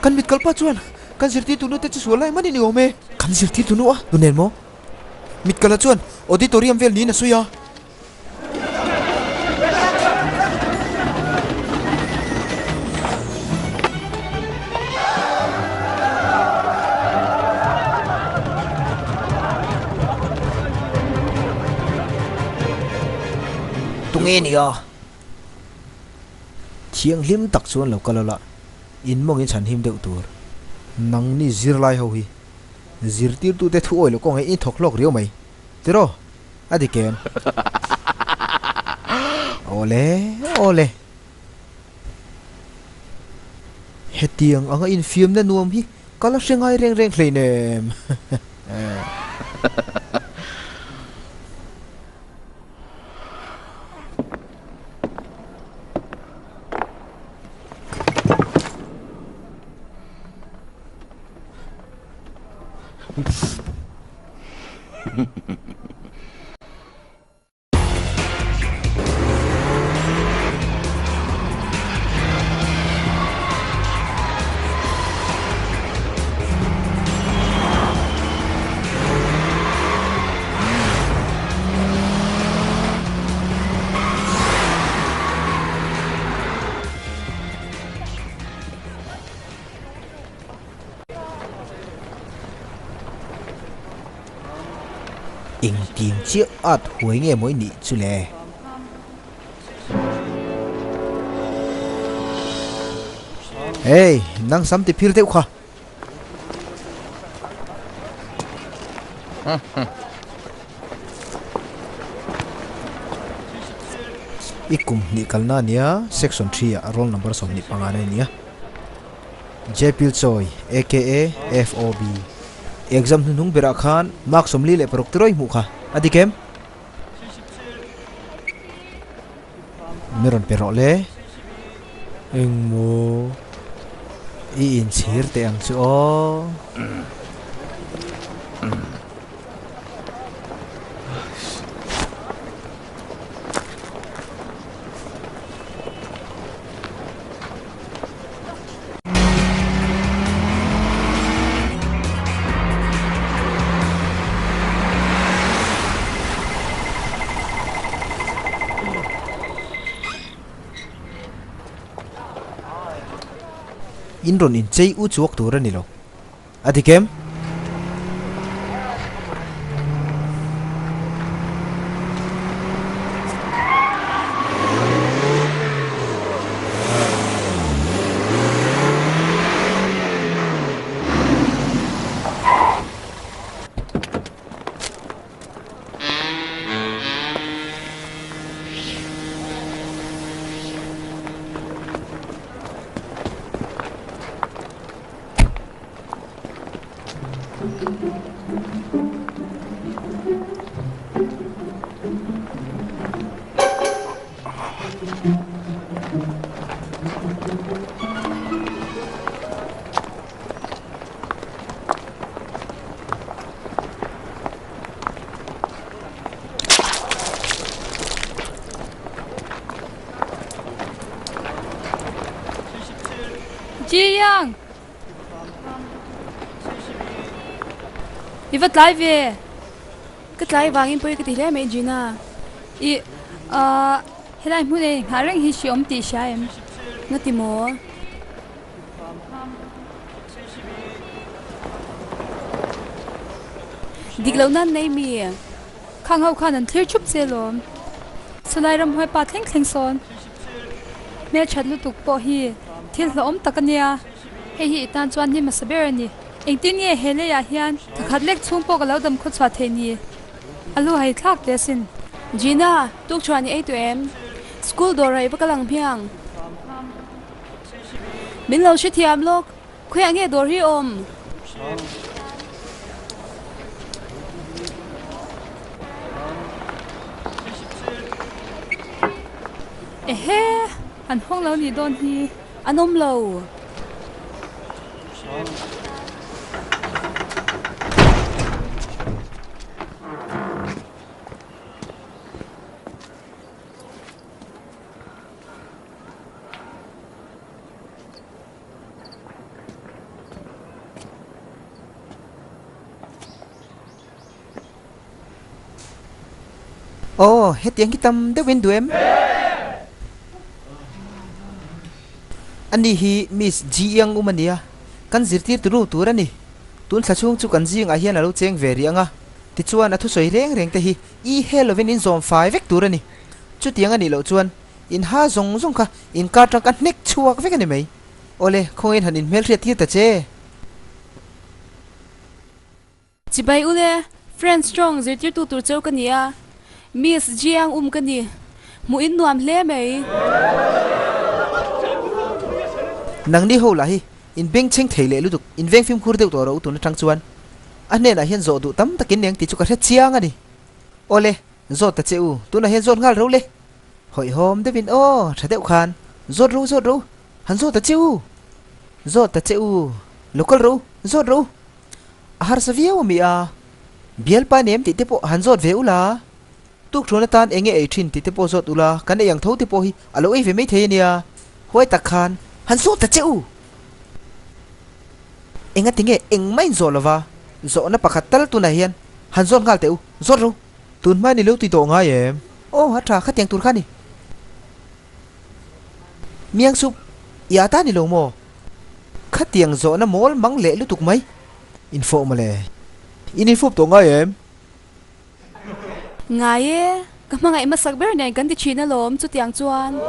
Kan mit kalpa chuan kan zirtirtu nu te chu sual lai man in i awm e. Kan zirtirtu nu a tu nen maw? Mit kala chuan auditorium vel niin a sawi a. Tunge nia? Thianghlim tak chuan lo kal ala, in mawngin chhanhim deuh tur. Nangni zirlai ho hi zirtirtute thu awih loh kawng hi in thawk hlawk riau mai. Tiraw? A dik em? Awle, awle. Hetiang anga infiamna nuam hi ka la hre ngai reng reng hleinem. Engtiang chiah at huai nge maw i nih chu le? Hey, nang sam ti phir deuh kha. I kum hnih kalna ania section 3 ah roll number 25 na ania. Jepil Choi aka FOB Exam hnuhnung berah khan mark 46 tirawi hmuh kha a dik em? Mi rawn pe rawh le. Engmaw i inchhir teh ang chu aw. In rawn inchei u chuak tur a ni lo. A dik em? Ji Yang! I va tlai ve. Ka tlai vangin pawi ka ti hle mai Gina. I ahh helai hmun e nghah reng hi hri awm tih hria em? Nga ti maw? Dik loh nan nei mi? Khang ho khan an thlir thup che lawm. Chulai ramhuai pa thleng thleng sawn. Hmelthat lutuk pawh hi thil hlauhawm tak a nia. Hei hi i tan chuan ni hmasa ber a ni. Engtin nge he leiah hian thakhat lek chhung pawh ka lo dam khawchhuah theih ni? A lu hai thlak hle asin. Gina, tukṭhuan i ei tawh em? School dawr ah i va kal ang hmiang. Min lo hrethiam lawk. Khawiah nge dawr hi awm? Ehe, an hawng lo nih dawn hi. An awm lo. Aw, hetiang hi tam deuhin duh em? Ani hi Miss Ji Yang um a nia, kan zirtir turu tur a ni. Tun thla chhung chu kan zingah hian a lo cheng ve rih ang a, tichuan a thusawi reng reng te hi i he lovin in zawm fai vek tur a ni. Chutiang a nih loh chuan in ha zawng zawng kha inkar tang ka hnek chhuak vek a ni mai. Awle, khawngin han inhmelhriat tir ta che. Chibai ule, Friend Strong zirtirtu tur cheu ka ni a, Miss Jiang um ka ni. Hmuh in nuam hle mai. Nangni ho lah hi in beng chheng thei leh lutuk, in veng fimkhur deuh tawh rawh u tun atang chuan. A hnenah hian zawh duh tam takin eng tih chu ka hre chiang a ni. Awle, zawt ta che u, tunah hian zawt nghal ro le. Hawihhawm deuhin aw, tha deuh khan, zawt ro zawt ro, han zawt ta che u. Zawt ta che u, lo kal ro, zawt ro. A harsa viau a mi a, bialpa nem tih te pawh han zawt ve ula, tukthuan atan eng nge ei thin tih te pawh zawt ula, kan ei ang tho te pawh hi a lo ei ve mai thei a nia, huai tak khan han zawt ta che u! Engati nge engmah in zawh lova, zawhna pakhat tal tunah hian han zawt nghal teh u, zawt ro! Tun hma ni lo ti tawh ngai em? Aw, a tha, khatiang tur kha a ni. Miang sup, i ata ni lo maw? Khatiang zawhna mawl mang leh lutuk mai. Infawh mawle. In infawp tawh ngai em? Ngai e, ka hmangaih hmasak ber nen kan ti thin alawm chutiang chuan.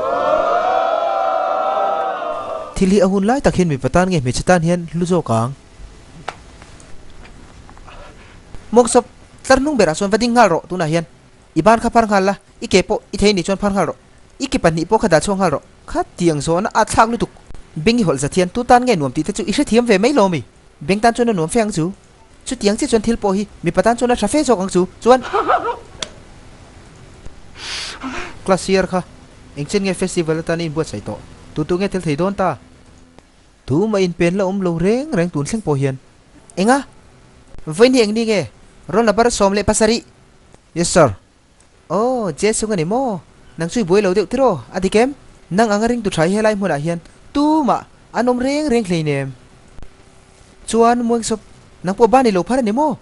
Thil hi a hun lai tak hian mipa tan nge hmeichhe tan hian hlu zawk ang. Mawksawp, tlar hnung berah chuan va ding nghal rawh tunah hian. I ban kha phar nghal la, i ke pawh i thei nih chuan phar nghal rawh. I ke pahnih pawh kha dah chhuak nghal rawh. Khatiang zawhna a thlak lutuk. Beng i hawlh zat hian tu tan nge nuam tih te chu i hrethiam ve mai lo mi? Beng tan chuan a nuam fe ang chu. Chutiang chiah chuan thil pawh hi mipa tan chuan a tha fe zawk ang chu. Chuan. Class year kha engchen nge festival atan i inbuatsaih tawh? Tu tu nge tel thei dawn ta? Tu mah inpen la awm lo reng reng tun thleng pawh hian. Enga? Vawiin hi engni nge? Roll number 17. Yes sir. Aw, Jesung a ni maw? Nang chu i buai lo deuh tiraw? A dik em? Nang anga ringtu tha hi helai hmunah hian tumah an awm reng reng hleinem. Chuan Muangsawp, nang pawh ban i lo phar a ni maw?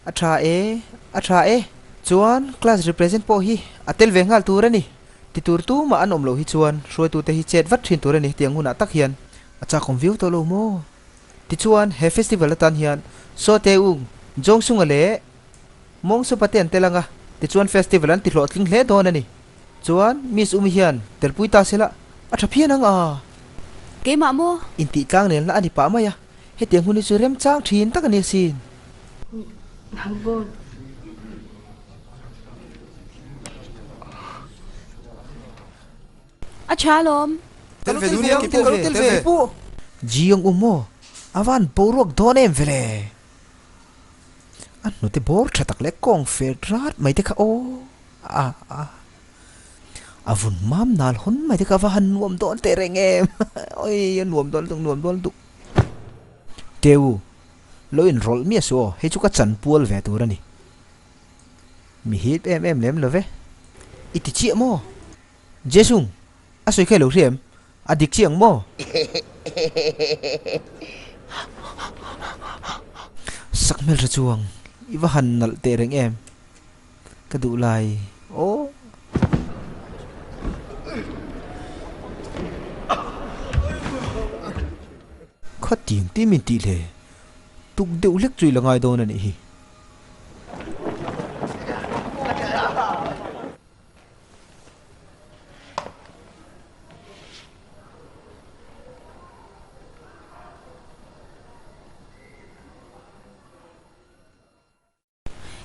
A tha e, a tha e. Chuan class represent pawh hi a tel ve nghal tur a ni. Ti tur tumah an awm loh hi chuan hruaitute hi chet vat thin tur a ni tiang hunah tak hian. A chakawm viau tawh lo maw? Tichuan he festival atan hian Saw Tae Ung, Jong Sung-a leh Mawng Supa te an tel ang a, tichuan festival an ti hlawhtling hle dawn a ni. Chuan Miss Umi hian telpui ta sela a tha phian ang a. Keimah maw? Intih tlang nelna a ni pah mai a, hetiang hun hi chu remchang thin tak a ni asin. A tha alawm. Tel ve dunia ki pu tel ve pu. Ji ang u maw? A van boruak dawn em vele. A hnute bawr tha tak leh kawng fer rat mai te kha aw a a a vun mam nal hawn mai te kha a va han nuam dawn teh reng em oi a nuam dawn lutuk nuam dawn lutuk. Teu lo inrawlh miah suh aw hei chu ka chanpual ve tur a ni. Mi hip em em lem lo ve. I ti chiah maw? Jesung, a sawi kha i lo hria em? A dik chiah ang maw? Sak hmel hre chuang, i va han nalh teh reng em? Ka duh lai aw. Khatiang tih min tih le, tuk deuh hlek chu i la ngai dawn a nih hi.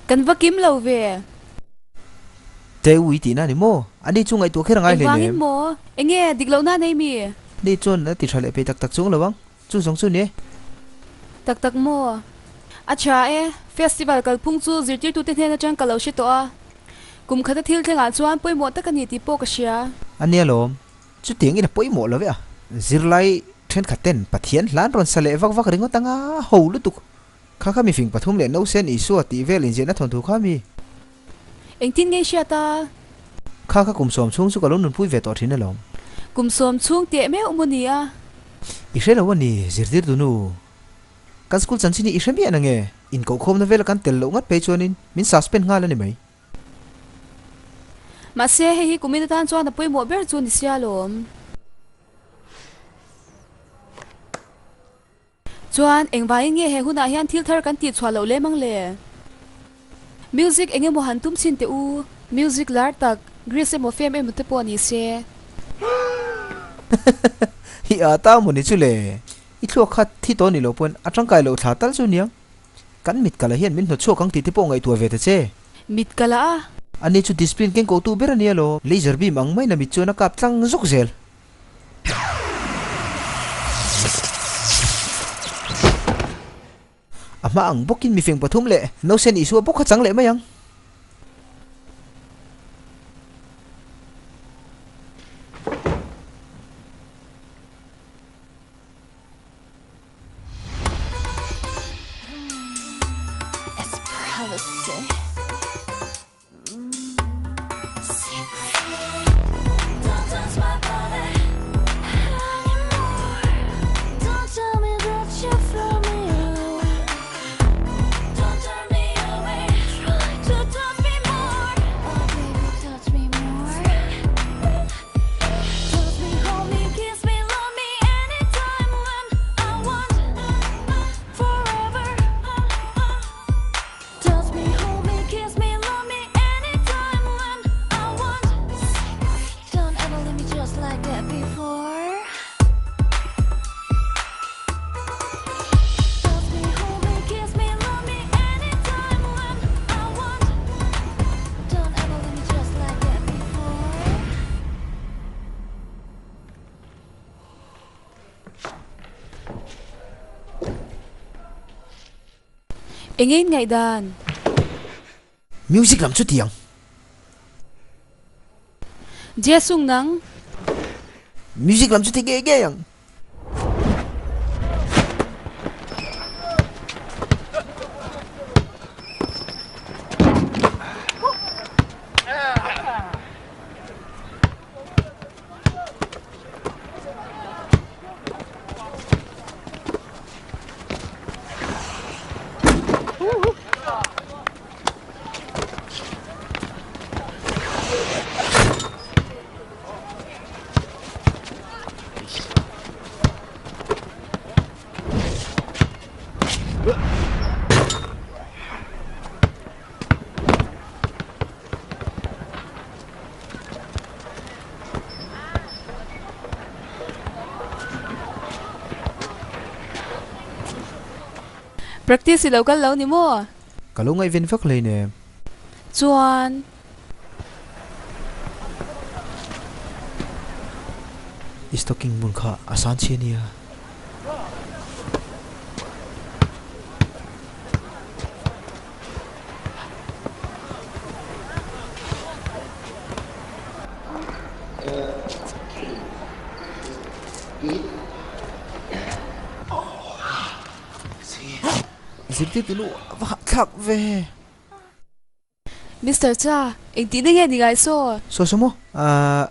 Kan va kim lo ve. Teu i tihna a ni maw? Ani chu ngaihtuah kher a ngai hle Engvangin nem. maw? Enge dik lohna a nei mi? Ni chuan a ti tha leh pei tak tak chung lo ang. Chu zawng chu ni e. Tak tak maw? A tha e, festival kalphung chu zirtirtute hnen atang ka lo hre tawh a. Kum khata thil thlengah chuan pawimawh tak a ni tih pawh ka hria. A nia lawm, chutiang in a pawimawh lo e a. Zirlai thenkhat ten Pathian hlan rawn sa leh vak vak ringawt anga ho lutuk. Kha kha mifing pathum leh Nausen Isua tih vel inziahna thawnthu kha mi. Engtin nge i hriat a? Kha kha kum sawm chhung chu ka lo nunpui ve tawh thin alawm. Kum sawm chhung teh meuh maw ni a? I hre lo a ni, zirtirtu nu. Kan school chanchin hi i hre miah na nge? Inkohkhawmna vela kan tel loh ngat phei chuanin min suspend nghal a ni mai. Mahse, hei hi kumin atan chuan a pawimawh ber chu ni sia lawm. Chuan, engvangin nge he hunah hian thil thar kan tih chhuah loh lem ang le? Music eng emaw han tum chhin teh u. Music lar tak, Greece emaw fame emaw te pawh ni se. Hi a ta maw ni chu le? I thluak kha thi tawh ni lo pawn a tangkai loh thla tal chu niang. Kan mit kala hian min hnawtchhuak ang tih te pawh ngaihtuah ve ta che. Mit kala a. Ani chu discipline keng kohtu ber a nia lo. Laser beam ang maiin a mit chuan a kap tlang zawk zel. A hma ang bawkin mifeng pathum leh Nausen Isua bawk kha chang leh mai ang. Enge in ngaihdan? Music lam chu tiang. Jesung nang. Music lam chu ti ngei ngei ang. Practice i lo kal lo ni maw? Ka lo ngaihven vak hleinem. Chuan. I stocking bun kha a san chhi a nia. Zirtirtu nu a va hahthlak ve. Mister Cha, engtihna nge ni ngai saw? Saw saw maw? Ahh.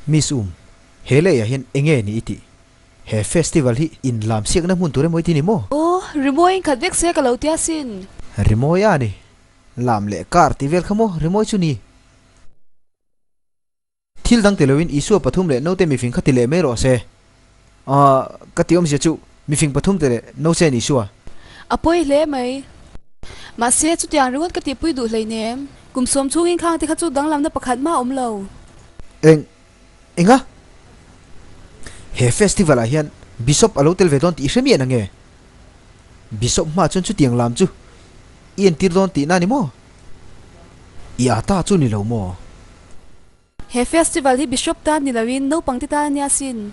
Miss Um, he leiah hian enge ni i tih? He festival hi inlam siakna hmun tur emaw i ti ni maw? Aw, rimawi in khat vek se ka lo tia sin. Rimawi a ni. Lam leh kar tih vel kha maw rimawi chu ni? Thil dang ti loin Isua pathum leh naute mifing kha ti leh mai rawh se. Aah, ka tih awmzia chu mifing pathum te leh nause an Isua. A pawi hle mai. Mahse, chutiang ringawt ka tihpui duh hleinem. Kum sawm chhungin khang te kha chu danglamna pakhat mah a awm lo. Eng, enga? He festival ah hian Bishop a lo tel ve dawn tih i hre miah na nge? Bishop hma chuan chutiang lam chu i entir dawn tihna a ni maw? I ata chu ni lo maw? He festival hi Bishop tan ni loin naupangte tan a nia sin.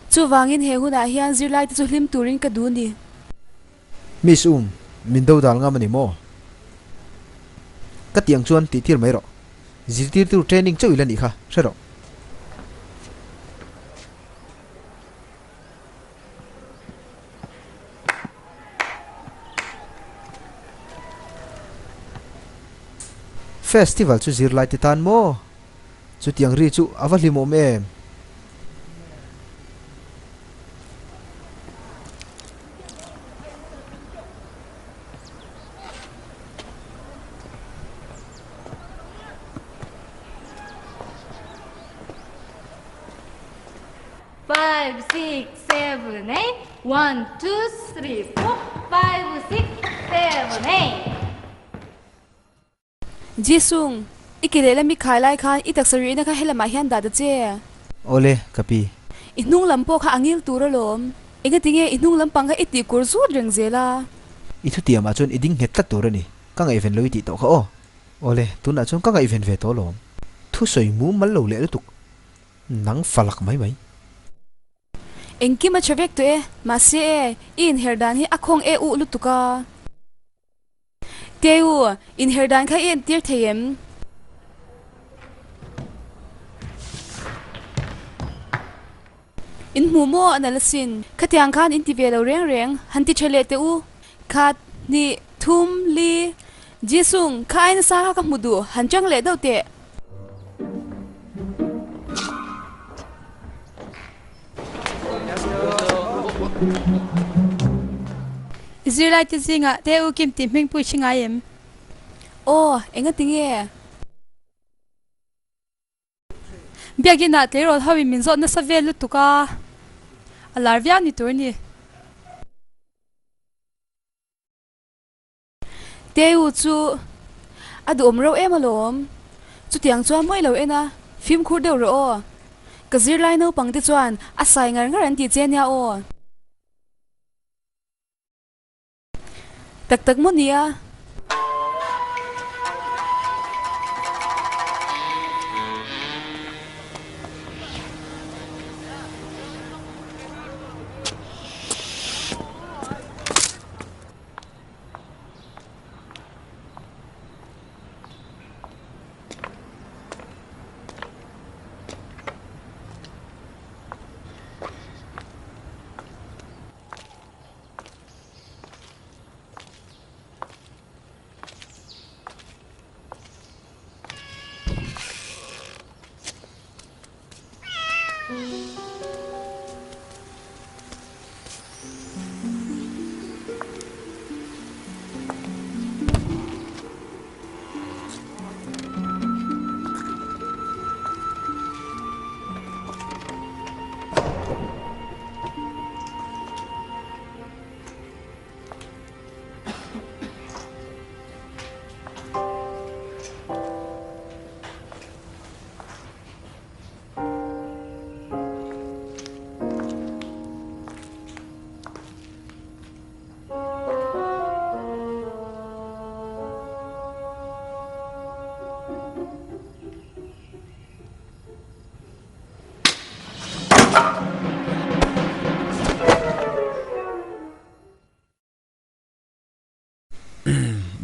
Chuvangin he hunah hian zirlaite chu hlim turin ka duh ni. Miss Um, min do dal ngam a ni maw? Ka tiang chuan tih tir mai rawh. Zirtirtu training chauh i la nih kha, hre rawh. Festival chu zirlai te tan maw? Chutiang ri chu a va hlimawm em? 5, 6, 7, 8, 1, 2, 3, 4, 5, 6, 7, 8. Jisung, i ke lehlam i khai lai khan i taksa rihna kha helamah hian dah ta che. Awle, ka pi. I hnung lam pawh kha a ngil tur alawm. Engatinge i hnung lampang kha i tih kur zut reng zel a? I thutiamah chuan i ding nghet tlat tur a ni. Ka ngaihven lo i tih tawh kha aw. Awle, tunah chuan ka ngaihven ve tawh alawm. Thusawi mumal lo leh lutuk. Nang falak mai mai. Engkim a tha vek tawh e, mahse e, i inher dan hi a khawng e uh lutuk a. Teu, inher dan kha i entir thei em? In hmuh maw a nalh asin. Khatiang khan in ti ve lo reng reng, han ti tha leh teh u. Khat, hnih, thum, li. Jisung, kha ai nasa kha ka hmu duh, han chang leh deuh teh. I zirlai te zingah Te U Kim tih hming pui hre ngai em? Aw, enga tinge? Biakinah tleirawl ho in min zawh nasa vel lutuk a, a lar viau ni tur a ni. Teu chu a duhawm reuh em alawm. Chutiang chuan mawi lo en a, fimkhur deuh rawh aw. Ka zirlai naupang te chuan a sai ngar ngar an tih che nia aw. Tak tak maw nia?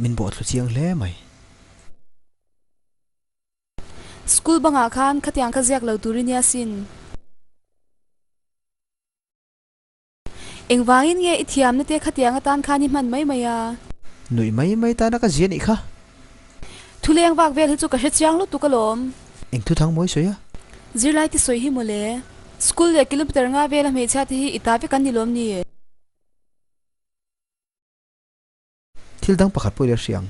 Min bawh thlu chiang hle mai. School bangah khan khatiang kha ziak lo tur i nia sin. Engvangin nge i thiamna te khatiang atan khan i hman mai mai a? Nuih mai mai tana ka zia nih kha. Thuleng vak vel hi chu ka hre chiang lutuk alawm. Eng thu thang mawi sawi a? Zirlai te sawi hi mawle. School leh kilometer nga vela hmeichhia te hi i ta vek an ni lawm ni? Thil dang pakhat pawh i la hria ang.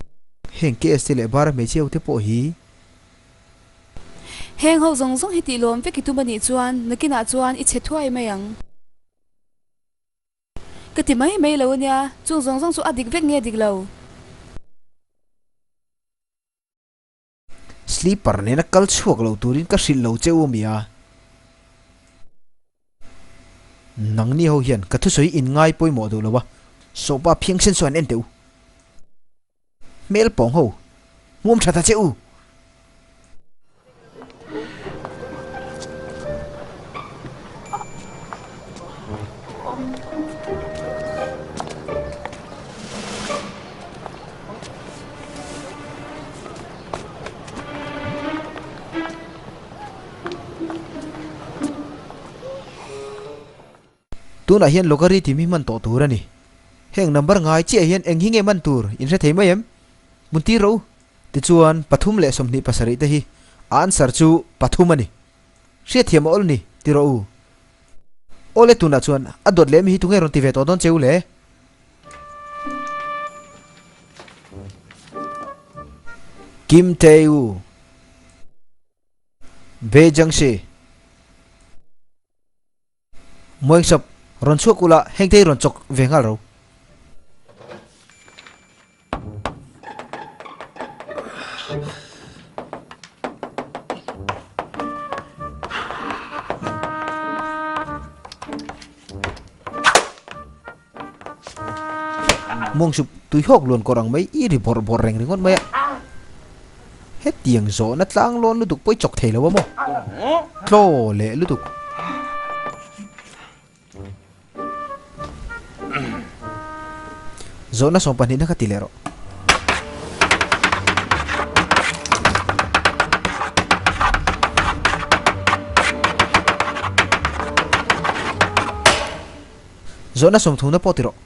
Heng KST leh Bara hmeichhia ho te pawh hi. Heng ho zawng zawng hi tih lawm vek i tum a nih chuan nakinah chuan i chhe thuai mai ang. Ka ti mai mai lo a nia, chung zawng zawng chu a dik vek nge dik lo? Sleeper nena kal chhuak lo turin ka hrilh lo che u ania. Nangni ho hian ka thusawi in ngai pawimawh duh lo a, sawhpa phiangsen sawn en teh u. Hmel pawng ho, hmuam tha ta che u. Tunah hian logarithm hi hman tawh tur a ni. Heng number ngai chiah hian eng hi nge hman tur in hre thei mai em? Hmun tir rawh u. Tichuan, 3 27 te hi a answer chu pathum a ni. Hriatthiam a awl ni, ti rawh u. Awle tunah chuan a dawt leh mi hi tunge rawn ti ve tawh dawn che u le? Kim Tae-woo, Bae Jung-si, Muangsap, rawn chhuak ula hengte hi rawn chawk ve nghal ro. Muangsup tui hawk luan kawr ang mai i ri bawrh bawrh reng ringawt mai a. Hetiang zawhna tlang lawn lutuk pawh i chawk thei lo a maw? Tlaw leh lutuk. Zawhna sawm pahnihna kha ti leh rawh. Zawhna sawmthumna pawh ti rawh.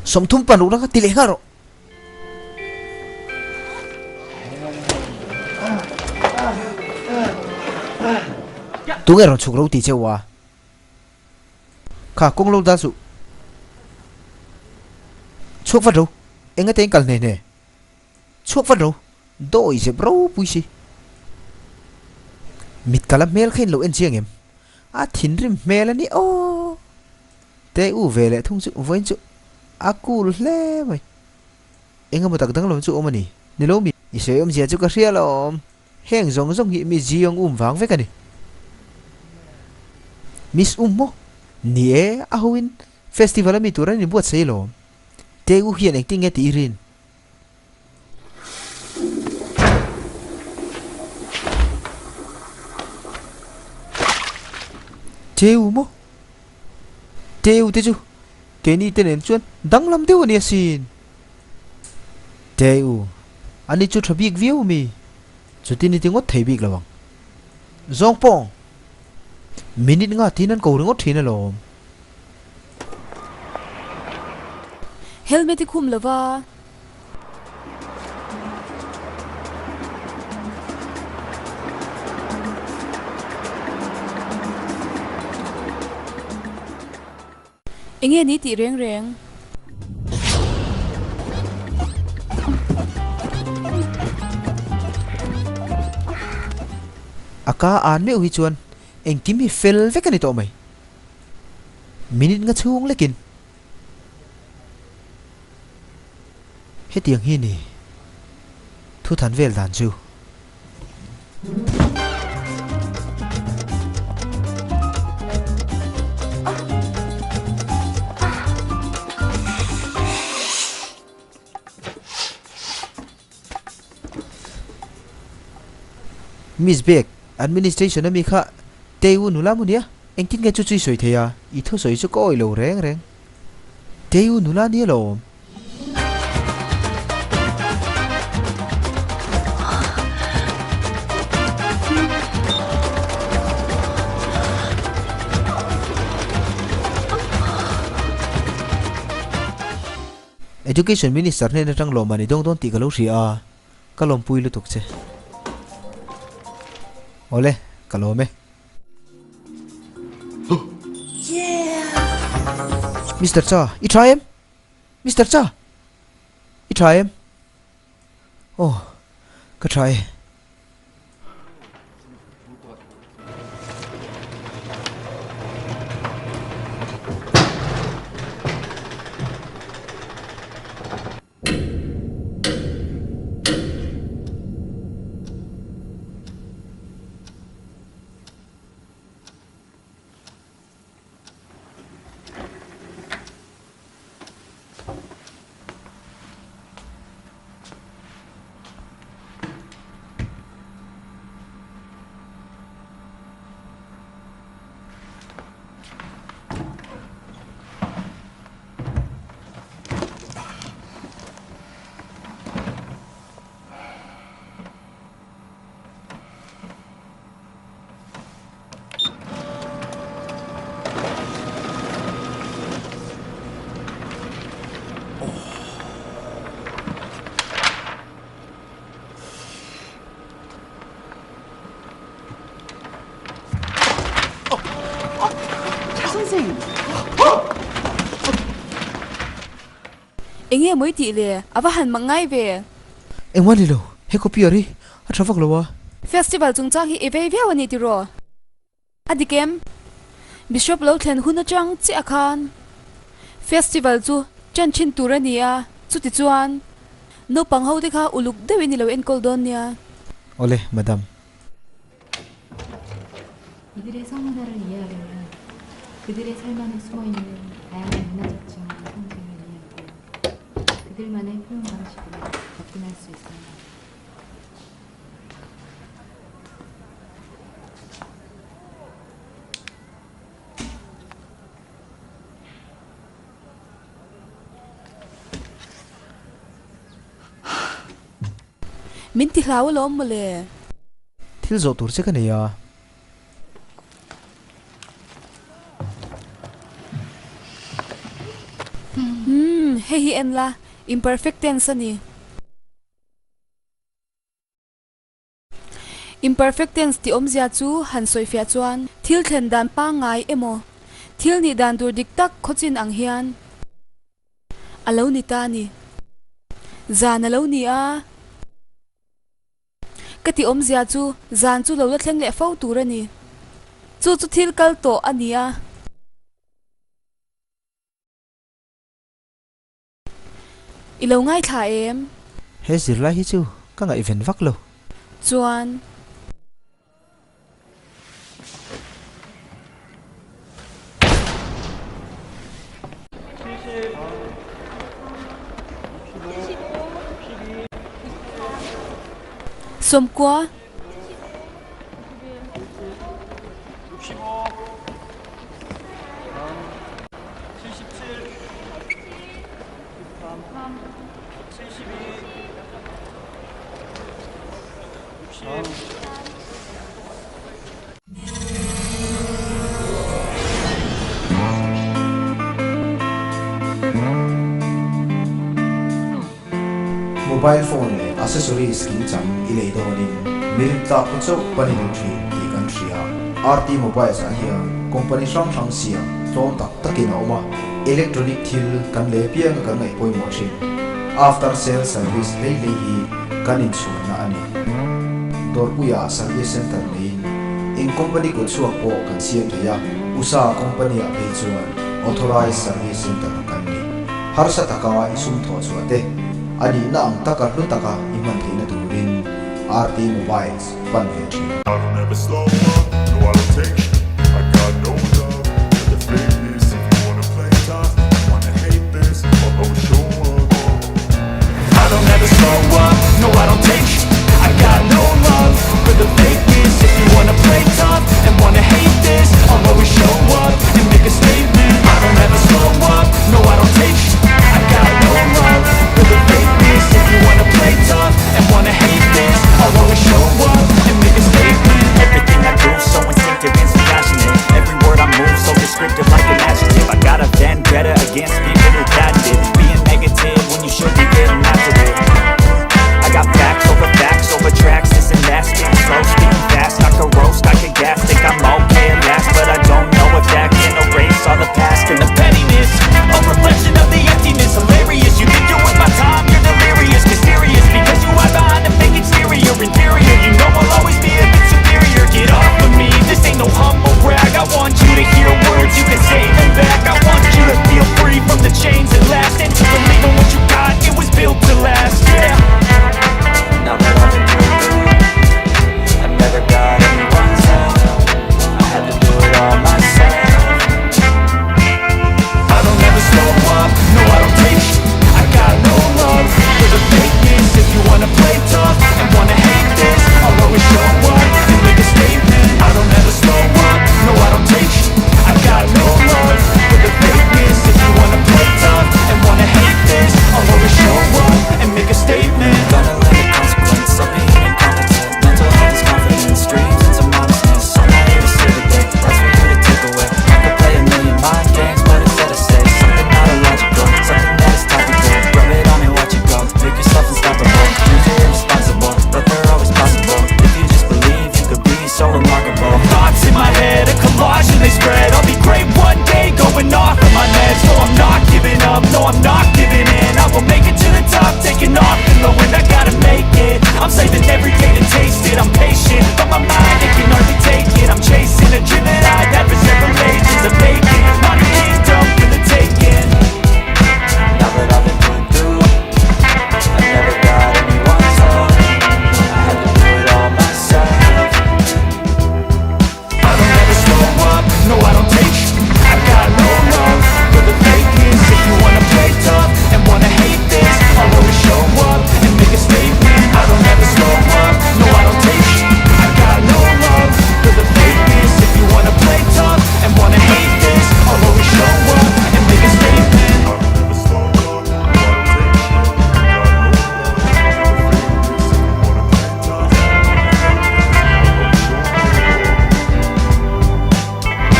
Sawmthum panrukna kha ti leh nghal rawh. Tunge rawn chhuk ro ti cheu a? Kha kawng lo dal suh. Chhuak vat ro. Enga te in kal hne hne. Chhuak vat ro. Dawi zep ropui si. Mit kala hmel kha in lo en chiang em? A thinrim hmel a ni aw. Te u ve leh thung chu vawiin chu a cool hle mai. Engemaw tak danglam chu awm a ni. Ni lo mi? I sawi awmzia chu ka hria lo awm. Heng zawng zawng hi Miss Ji Young um vang vek a ni. Miss um maw? Ni e, a hoin festival a mi tur an inbuatsaih alawm. Tae-u hian engtin nge tih i rin? Tae-u maw? Tae-u te chu keini te nen chuan danglam deuh a ni asin. Tae-u, ani chu tha bik viau mi? Chutin i ti ngawt thei bik lo ang. Zawng pawng! Minute nga tin an ko ringawt thin alawm. Helmet i khum lova. Enge ni tih reng reng? A ka an meuh hi chuan engkim hi fel vek a ni tawh mai. Minute nga chhung lekin hetiang hi ni thuthan vel dan chu. Miss Bek, Administration ami kha Teiwu nula maw nia? Engtin nge chu chu i sawi thei a? I thusawi chu ka awih lo reng reng. Teiwu nula nia lo awm. Education Minister hnen atang lawmman i dawng dawn tih ka lo hria a, ka lawmpui lutuk che. Awle, ka lawm e. Mister Cha, i tha em? Mister Cha! I tha em? Aw, ka tha e. Enge maw i tih le? A va han mak ngai ve. Engmah ni lo, he copier hi a tha vak lo a. Festival chungchang hi i vei viau a ni tiraw? A dik em? Bishop lo thlen hun atang chiah khan festival chu ṭan ṭhin tur a ni a, chuti chuan naupang ho te kha uluk deuhin i lo enkawl dawn nia. Awle, madam. 이들의 성문화를 이해하려면 그들의 삶 안에 숨어 있는 다양한 문화적 지형과 상징을 이해하고 그들만의 표현 방식으로 접근할 수 있어야 합니다. Min ti hlau alawm mawle. Thil zawh tur che ka nei a. Umm, hei hi en la, imperfect tense a ni. Imperfect tense tih awmzia chu han sawifiah chuan thil thlen dan pangngai emaw, thil nih dan tur dik tak khawchin ang hian a lo ni ta a ni. Zan a lo ni a. Ka tih awmzia chu zan chu lo la thleng leh fo tur a ni. Chu chu thil kal tawh a ni a. I lo ngaithla em? He zirlai hi chu ka ngaihven vak lo. Chuan. Sawmkua. Mobile phone leh accessories kimchang i lei dawnin mirin tlak te chauh pan i duh thin tih kan hria. RT Mobiles ah hian company hrang hrang siam tlawm tak takin a awm a, electronic thil kan lei apianga kan ngaih pawimawh thin. After sale service hlei hlei hi kan inchhuanna a ni. Dawrpuia service center neiin eng company kut chhuak pawh kan siam thei a, USA company ah phei chuan authorized service center kan ni. Harsa taka i sum thawh chhuah te, a nihna ang taka hlu taka i hman theihna turin RT Mobiles pan ve thin. I don't ever slow up, no I don't take sh I got no love for the fakeness If you wanna play tough and wanna hate this I'll always show up I don't ever slow up, no I don't take sh I got no love for the fakeness If you wanna play tough and wanna hate this I'll always show up and make a statement I don't ever slow up, no I don't take sh I got no love for the fakeness If you wanna play tough and wanna hate this I'll always show up and make a statement Everything I do, so instinctive and so passionate Every word I move, so descriptive like an adjective I got a vendetta against people who patented Being negative when you should be getting after it I got facts over facts shit But my mind, it can hardly take it I'm chasing a dream that I've had for several ages A vacant, modern kingdom for the taking Now that I've been put through I never got anyone's help I had to do it all myself I don't ever slow up, no I don't take sh- I got no love for the fakeness If you wanna play tough and wanna hate this I'll always show up and make a statement I don't ever slow up, no I don't take sh- I got no love for the fakeness If you wanna play tough and wanna hate this I'll always show up and make a statement I don't ever slow up, no I don't take shit.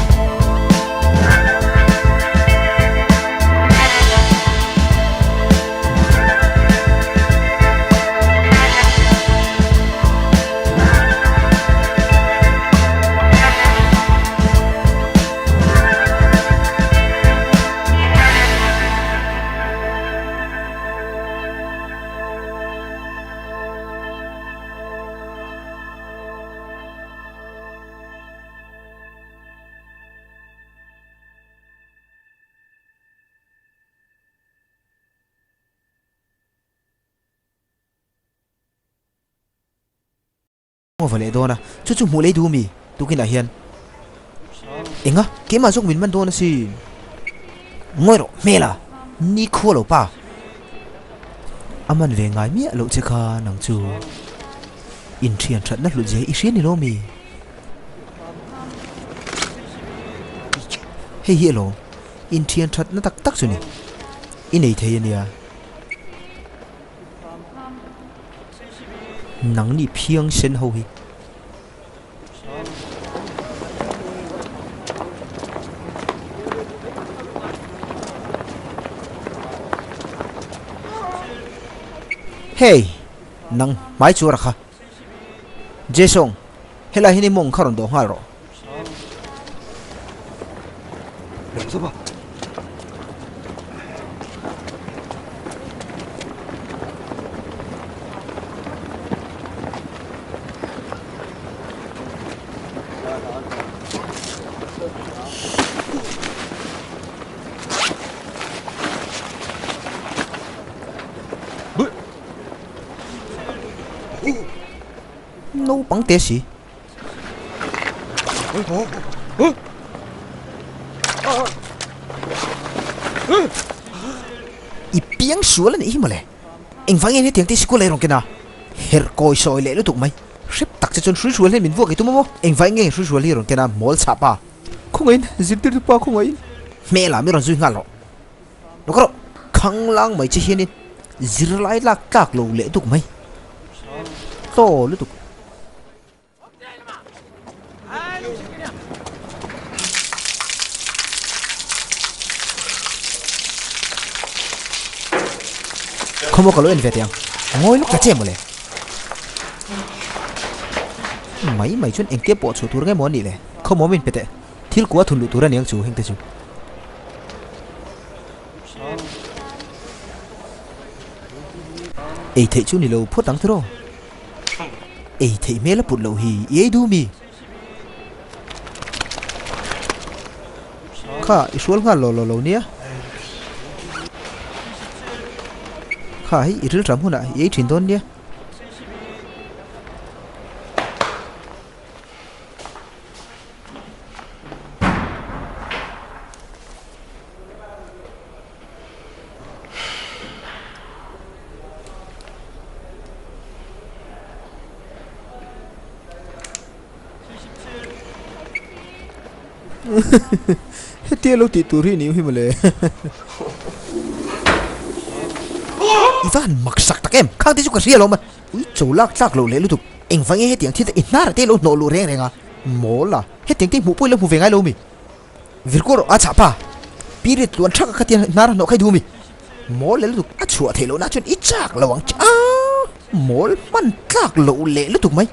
I got no love for the fakeness. If you wanna play tough and wanna hate this, I'll always show up. Maw leh dawn a, chu chu hmuh lei duh mi tukinah hian enga keimah zawk min man dawn asin. Ngawi rawh hmel a, ni khua lo pa. A man ve ngai miah loh che kha nang chu inthian thatna hlut zia i hria ni lo mi? Hei hi alawm inthian thatna tak tak chu ni i nei thei ania. Nangni phiang sen ho hi. Hey! Nang hmai chu a ra kha. Jason, helai hian i mawng kha rawn dawh nghal rawh. Naupang te si. I piang sual a nih hi mawle. Engvang nge hetiang te sikul ei rawn ken a? Herh kawi sawi leh lutuk mai. Hrep tak che chuan hrui hrual hian min vuak i tum a maw? Engvang nge hrui hrual hi rawn ken a mawl chhah pa? Khawngaihin, zirtirtu pa khawngaihin. Hmel ah mi rawn zui nghal rawh. Lawk rawh, khanglang mai che hianin zirlai lak tlak lo leh duk mai. Tlaw lutuk. Khawmaw ka lo en ve teh ang. Ngawi lawk ta che mawle. Mai mai chuan engtia pawh chhuah tur nge maw a nih le? Khawmaw min pe teh. Thil kua thun luh tur a ni ang chu heng te chu. Ei theih chu ni lo phawt ang tiraw? Ei theih hmel a put loh hi i ei duh mi? Kha i hrual nghal law law lo nia. Kha hei i rilṭam hunah i ei ṭhin dawn nia. Hetia lo tih tur hi ni hi mawle. I va han mak sak tak em? Khang te chu ka hria lo ma. Ui cho lak tlak loh leh lutuk. Engvang nge hetiang thil te i hnar te lo hnawh luh reng reng a? Mawl a, hetiang te hmuh pawh i lo hmu ve ngai lo mi? Virkur a chah pa, period tluan thak a khatiang hnar a hnawh khai duh mi? Mawl leh lutuk a chhuah theih loh na chuan i chak lo ang che a, mawl hman tlak loh leh lutuk mai.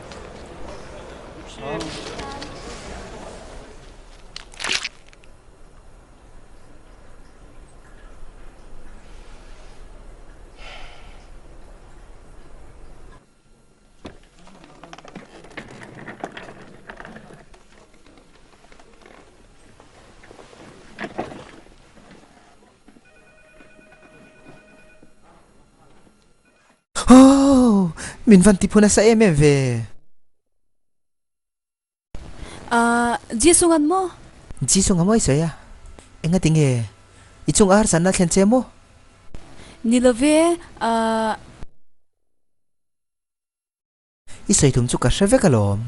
Min van ti phu nasa em em ve. Ahh, Jisung an maw? Jisung a mawi sawi a, engati nge i chung a harsatna thlen che maw? Ni lo ve, ahh. I sawi tum chu ka hre vek alawm.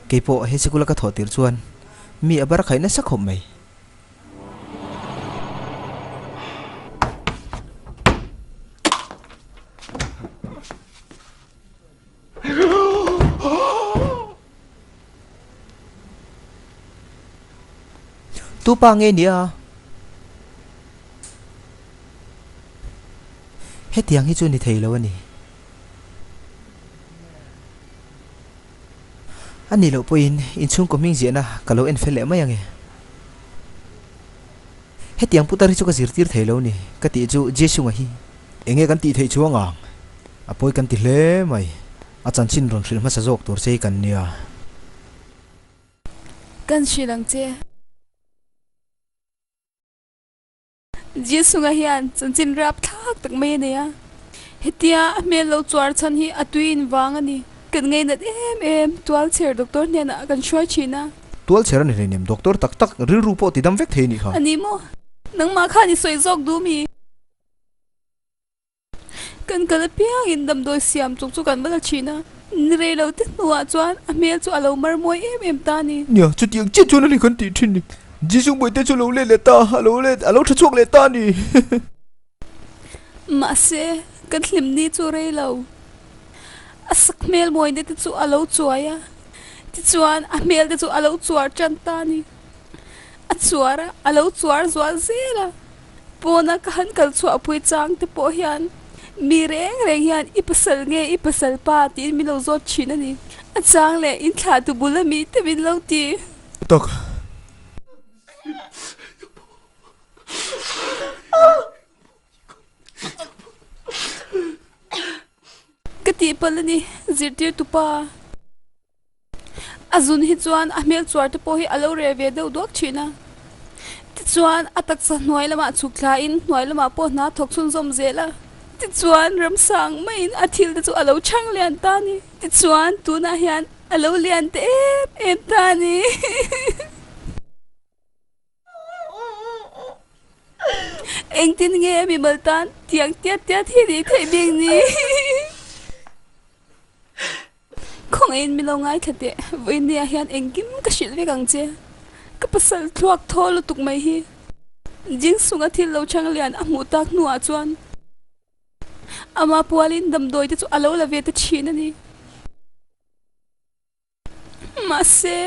Keipawh he sikula ka thawh tir chuan mi a bar khaih nasa khawp mai. Tu pa nge nia? Hetiang hi chu ni thei lo a ni. A nih loh pawhin inchhungkaw hming ziahna ka lo en fel leh mai ange. Hetiang putar hi chu ka zirtir thei lo ni ka tih chu Jesunga hi. Enge kan tih theih chuang ang? A pawi kan ti hle mai. A chanchin rawn hrilh hmasa zawk tur che hi kan nia. Kan hrilh ang che. Jesunga hian chanchin rap thlak tak mai a nei a, hetia a hmel lo chuar chhan hi a tui in vang a ni. Kan ngainat em em, tualchher doctor hnenah kan hruai thin a. Tualchher a ni hleinem, doctor tak tak rilru pawh ti dam vek thei a nih kha. A ni maw? Nangmah khan i sawi zawk duh mi? Kan kal apiangin damdawi siam chuk chu kan va la thin a, ni rei lo te hnuah chuan a hmel chu a lo mar mawi em em ta a ni. Nia, chutiang chiah chuan a ni kan tih thin ni. Jisung Bawihte chu a lo let leh ta, a lo let, a lo tha chhuak leh ta a ni. Mahse, kan hlim ni chu rei lo. A sak hmel mawina te chu a lo chuai a, tichuan a hmel te chu a lo chuar tan ta a ni. A chuar a, a lo chuar zual zel a. Pawna ka han kal chhuahpui chang te pawh hian mi reng reng hian i pasal nge i pasal pa tiin min lo zawt thin a ni. A chang leh in thlah tu bul a mi te min lo ti. Tak. Ka tihpalh a ni, zirtirtu pa. A zun hi chuan a hmel chuar te pawh hi a lo reh ve deuh duak thin a. Tichuan a taksa hnuai lamah chhuk thlain hnuai lamah pawh hna thawk chhunzawm zel a. Tichuan ramsang maiin a thil te chu a lo chhang lian ta a ni. Tichuan tunah hian a lo lian te em em ta a ni. Engtin nge mimal tan tiang tiat tiat hi nih theih bik ni? Khawngaihin min lo ngaithla teh, vawinia hian engkim ka hrilh vek ang che. Ka pasal thluak thaw lutuk mai hi. Jingsunga thil lo chhang lian a hmuh tak hnuah chuan ama pualin damdawi te chu a lo la ve ta thin a ni. Mahse,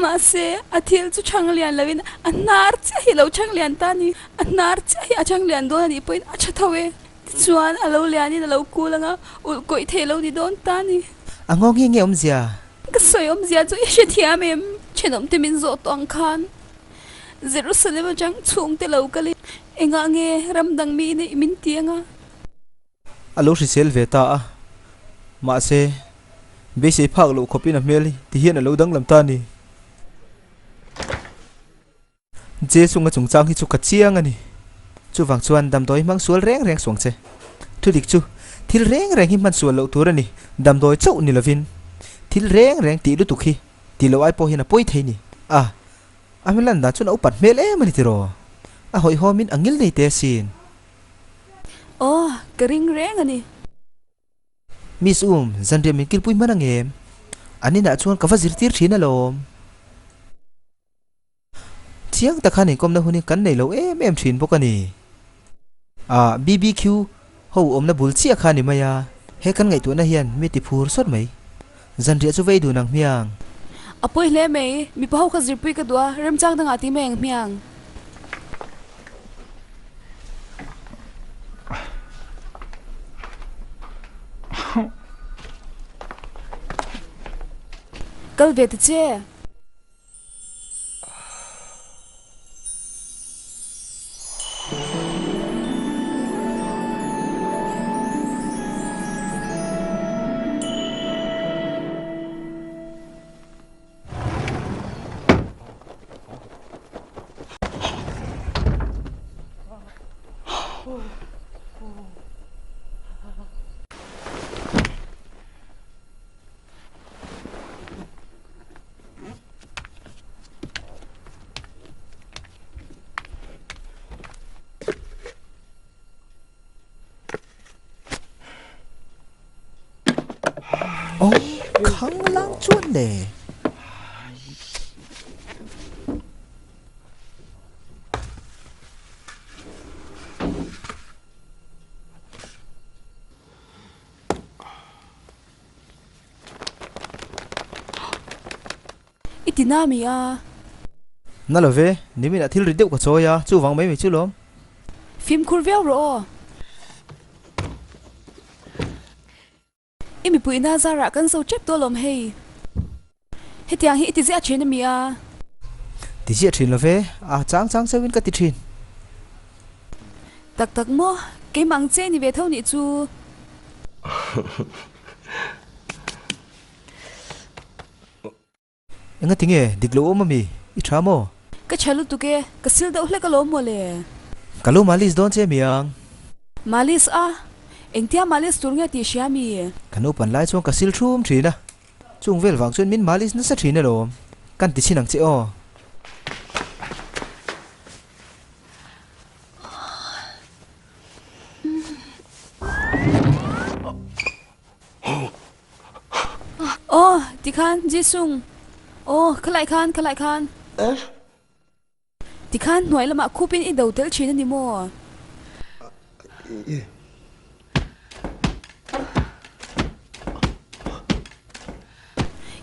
mahse, a thil chu chhang lian loin a hnar chiah hi a lo chhang lian ta a ni. A hnar chiah hi a chhang lian dawn a nih pawhin a tha tho e. Tichuan, a lo lianin a lo kul ang a, ulh kawih thei lo ni dawn ta a ni. A nghawng hi nge awmzia? Ka sawi awmzia chu i hrethiam em? Thenawmte min zawh tawh ang khan Jerusalem atang chhungte lo kalin engah nge ram dang mi neih min ti ang a? A lo hrisel ve ta a, mahse, beisei phak loh khawpin a hmel hi ti hian a lo danglam ta a ni. Jesunga chungchang hi chu ka chiang a ni. Chuvang chuan damdawi hmang sual reng reng suang che. Thudik chu thil reng reng hi hman sual loh tur a ni, damdawi chauh ni lovin thil reng reng tih lutuk hi tih loh ai pawh hian a pawi thei ni. A, a hmel lan dan chuan a upat hmel em a ni tiraw? A hawihhawmin a ngil nei te asin. Aw, ka ring reng a ni. Miss Um, zanriah min kilpui hman ang em? An inah chuan ka va zirtir thin alawm. Chiang tak khan inkawmna hun hi kan nei lo em em thin bawk a ni. Ah, BBQ ho awmna bul chiah kha a ni mai a. He kan ngaihtuahna hian mi ti phur sawt mai. Zanriah chu vei dun ang hmiang. A pawi hle mai, mipa ho kha zirpui ka duh a, remchang dangah ti mai ang hmiang. Kal ve ta che. Aw, khanglang chuan le. I ti na mi a? Na lo ve, nimin ah thil ri deuh ka chawi a, chuvang mai mai chu lawm. Fimkhur viau rawh aw. I mipuina zarah kan zo tep tawh lawm hei. Hetiang hi i ti ziah thin a mi a? Ti ziah thin lo ve, a chang chang chauhin ka ti thin. Tak tak maw, keimah ang che ni ve tho nih chu. Enga tinge dik lo awm ami? I tha maw? Ka tha lutuk e, ka sil deuh hlek alawm maw le? Ka lo malis dawn che mi ang. Malis a? Engtia malis tur nge tih hria mi? Ka naupan lai chuan ka sil thum thin a, chung vel vang chuan min malis nasa thin alawm. Kan ti chhin ang che aw. Aw, tikhan, Jisung. Aw, khalai khan, khalai khan. Tikhan hnuai lamah khupin i do tel thin a ni maw?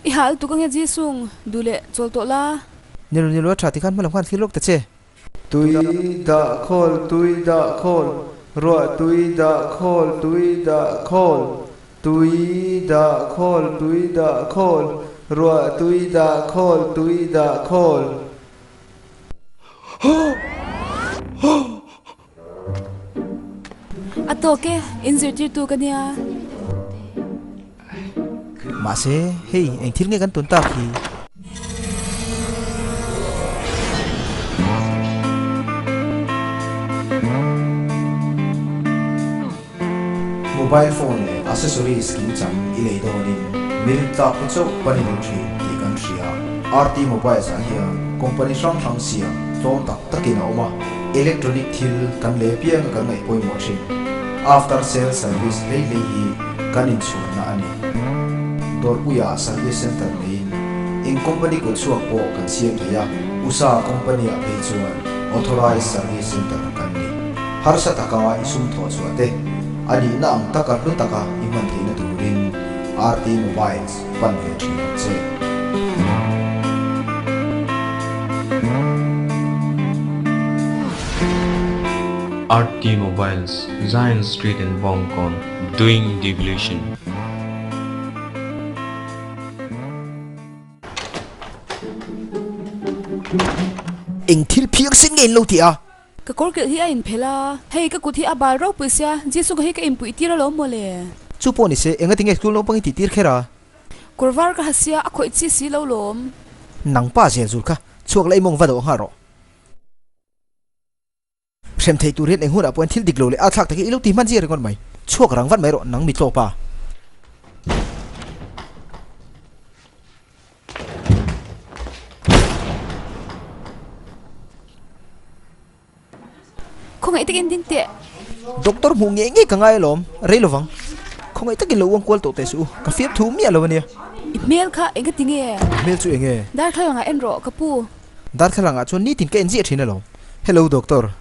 I hal tuk ange Jisung, duh leh chawl tawh la. Nilo nilo a tha tikhan hmalam khan thlir lawk ta che. Tui dah khawl, tui dah khawl, ruah tui dah khawl, tui dah khawl, tui dah khawl, tui dah khawl, ruah tui dah khawl, tui dah khawl. A tawk e, in zirtirtu ka nia. Mahse, hei eng thil nge kan tun tak hi? Mobile phone leh accessories kimchang i lei dawnin mirin tlak te chauh pan i duh thin tih kan hria. RT Mobiles ah hian company hrang hrang siam tlawm tak takin a awm a, electronic thil kan lei apianga kan ngaih pawimawh thin. After sale service hlei hlei hi kan inchhuanna a ni. Dawrpuia service center neiin eng company kut chhuak pawh kan siam thei a, USA company ah phei chuan authorized service center kan ni. Harsa taka i sum thawh chhuah te, a nihna ang taka hlu taka i hman theihna turin RT Mobiles pan ve thin ang che. RT Mobiles, Zion Street in Bawngkawn, doing devolution. Eng thil phiang sen nge in lo ti a? Ka kawr kilh hi a inphelh a, hei ka kut hi a bal ropui sia, Jesu ka hi ka inpuih tir alawm mawle. Chu pawh ni se, enga tinge school naupang i tih tir kher a? Kawr var ka ha sia, a khawih chi si lo lawm. Nang pa zel zul kha, chhuak la i mawng va dawh nghal rawh. Hrem thei tur hian eng hunah pawhin thil dik lo leh a thlak tak hi i lo ti hman zia ringawt mai. Chhuak rang vat mai rawh nang mi tlawk pa. Khawngaih takin ding teh. Doctor hmuh ngei ngei ka ngai alawm, rei lovang. Khawngaih takin lo uang kual tawh teh suh u, ka fiam thu miah lo ania. I hmel kha eng ka ti nge? I hmel chu eng nge? Darthlalang ah en rawh ka pu. Darthlalang ah chuan nitin ka en ziah thin alawm. Hello doctor.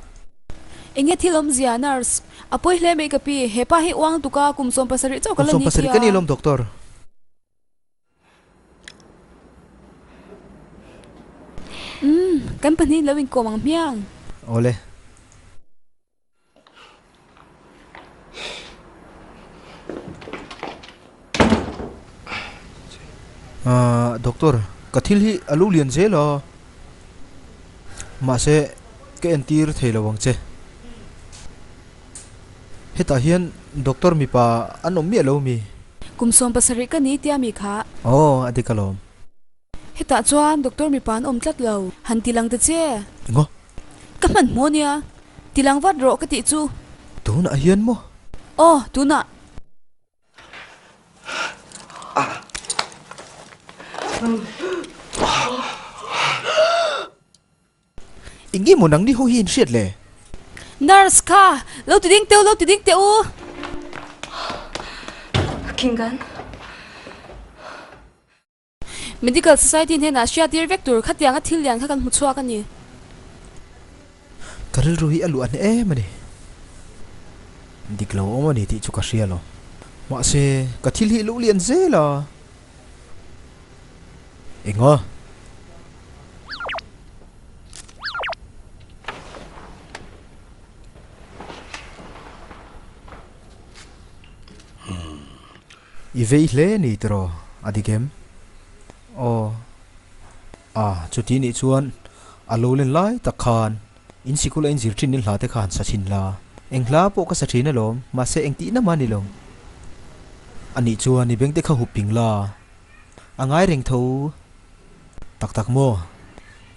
Eng nge thil awmzia nurse? A pawi hle mai ka pi, hepa hi uang tuka kum 17 chauh ka Kum la ni 17 ka ni tia. alawm doctor. Umm, kan pahnih lo inkawm ang hmiang. Awle. Ahh, doctor, ka thil hi a lo lian zel a. Mahse, ka entir thei lo ang che. Hetah hian doctor mipa an awm miah lo mi? Kum 17 ka ni tia mi kha. Aw, a dik alawm. Hetah chuan doctor mipa an awm tlat lo. Han ti lang ta che. Engaw? Ka hmanhmawh nia. Ti lang vat rawh ka tih chu. Tunah hian maw? Aw, tunah. Eng nge maw nangni ho hi in hriat le? Nurse kha lo ti ding teh u, lo ti ding teh u. Kingan. Medical Society hnenah hriattir vek tur khatianga thil lian kha kan hmu chhuak a ni. Ka rilru hi a luah hneh em a ni. Dik lo awm a ni tih chu ka hria lo. Mahse, ka thil hi luh lian zel a. Enga? I vei hle ni tiraw a dik em? Aw. A, chuti nih chuan a lo len lai tak khan in sikul a inzir thin in hla te kha han sa thin la. Eng hla pawh ka sa thin alawm, mahse eng tihna mah ni lo. A nih chuan i beng te kha hup ping la. A ngai reng tho. Tak tak maw?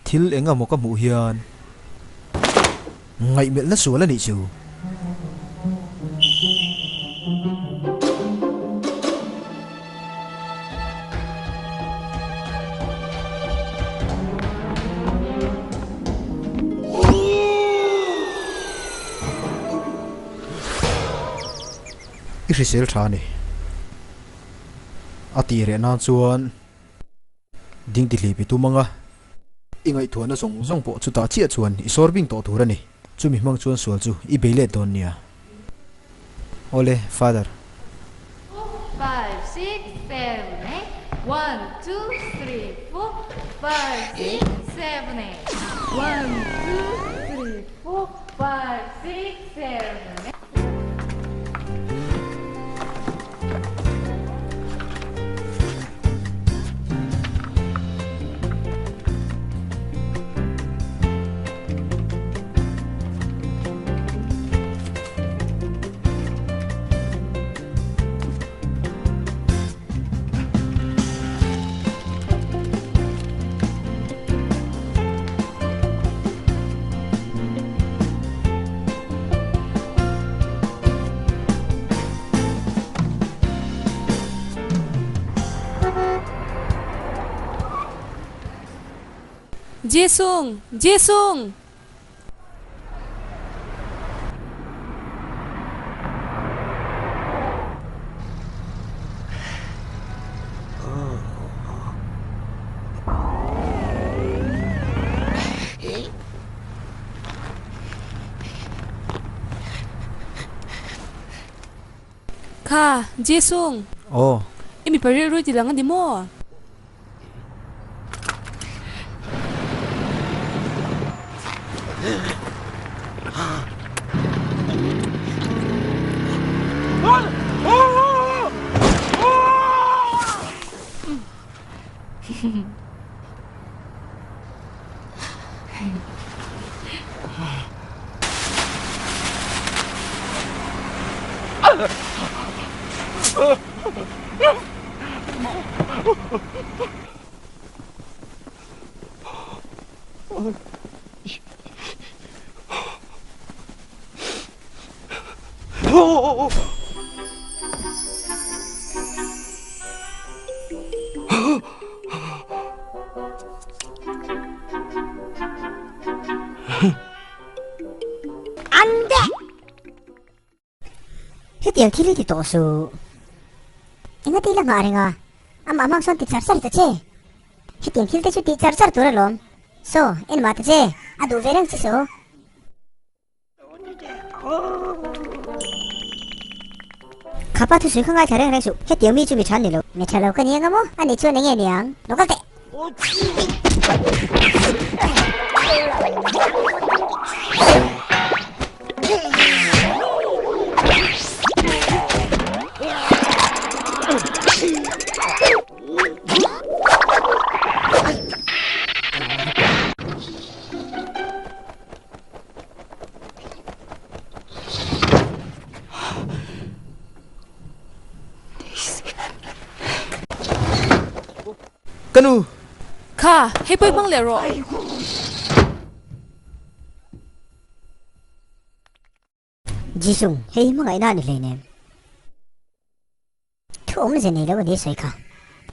Thil eng emaw ka hmuh hian ngaihmelhna sual a nih chu. I hrisel tha a ni. A tih reh nan chuan ding ti hlip i tum ang a. I ngaihtuahna zawng zawng pawh chutah chiah chuan i sawr bing tawh tur a ni. Chumi hmang chuan sual chu i bei let dawn nia. Awle, Father. Four, five, six, seven, eight, one, two, three, four, five, six, seven, eight, one, two, three, four, five, six, seven, eight. Jisung! Jisung! Kha, Jisung! Aw. I mipa rilru i ti lang a ni maw? Hetiang thil hi ti tawh suh. Enga ti la nghah reng a, amah hmang sawn ti char char ta che. Hetiang thil te chu tih char char tur alawm. Saw, en mah ta che, a duh ve reng che saw. Khapa thusawi kha ngaithla reng reng suh, hetiang mi chu mi tha an ni lo. Mi tha lo ka ni anga maw? A nih chuan enge niang? Lo kal teh! Ka nu! Kha, hei pawh i hmang leh rawh. Jisung, hei hi hmangaihna a ni hleinem. Thu awm ze nei lo a ni sawi kha.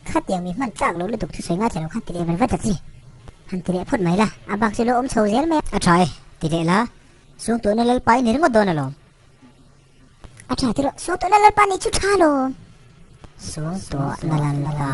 Khatiang mi hman tlak lo lutuk thusawi ngaithla lo khan ti leh vel vat ta chi. Han ti leh phawt mai la, a bak chu lo awm chho zel mai a. A tha e, ti leh la, Suangtuahna Lalpa i ni ringawt dawn alawm. A tha ti rawh, Suangtuahna Lalpa nih chu tha alawm. Suangtuahna Lalpa.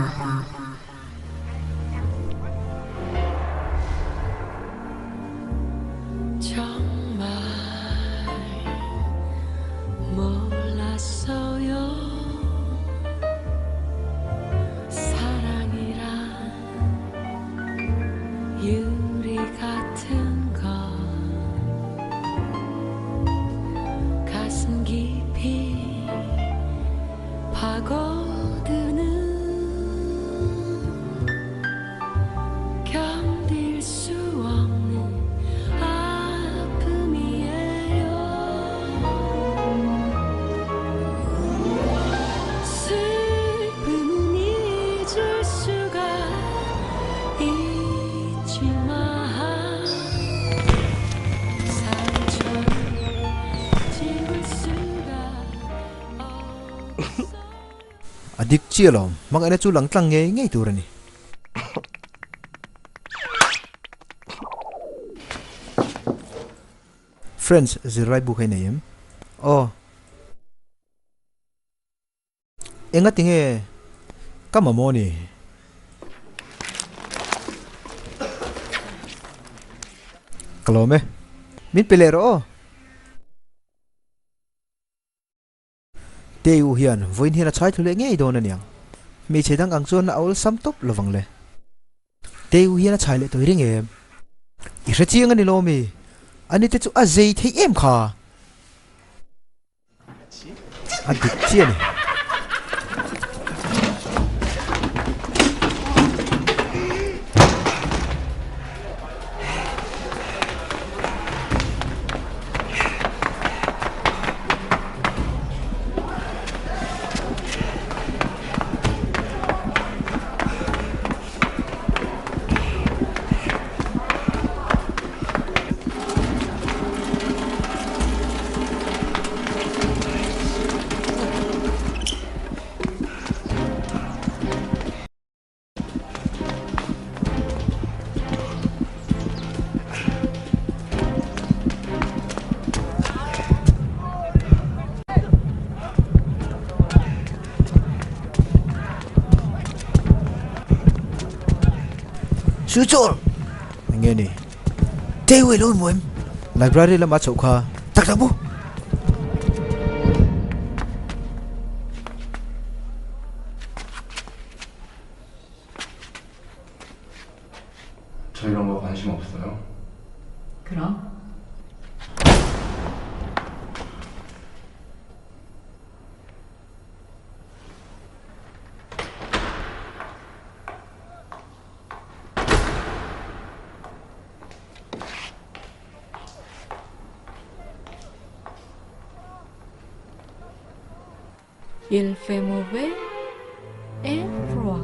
A dik chiah alawm, hmangaihna chu lang tlang ngei ngei tur a ni. French zirlai bu kha i nei em? Aw. Enga tinge ka mamawh ni? Ka lawm e. Min pe leh rawh aw. Tei u hian vawiin hian a chhai thlu leh ngei dawn aniang. Hmeichhe dang ang chuan a awlsam tawp lovang le. Tei u hian a chhai leh tawi reng em? I hre chiang a ni lawmi. Ani te chu a zei theih em kha? A dik chiah a ni. Silchar! Enge ni? Teiwei lo muem! Library lama chhoh kha tak tak maw? 저 이런 거 관심 없어요? 그럼? Il fait mauvais et froid.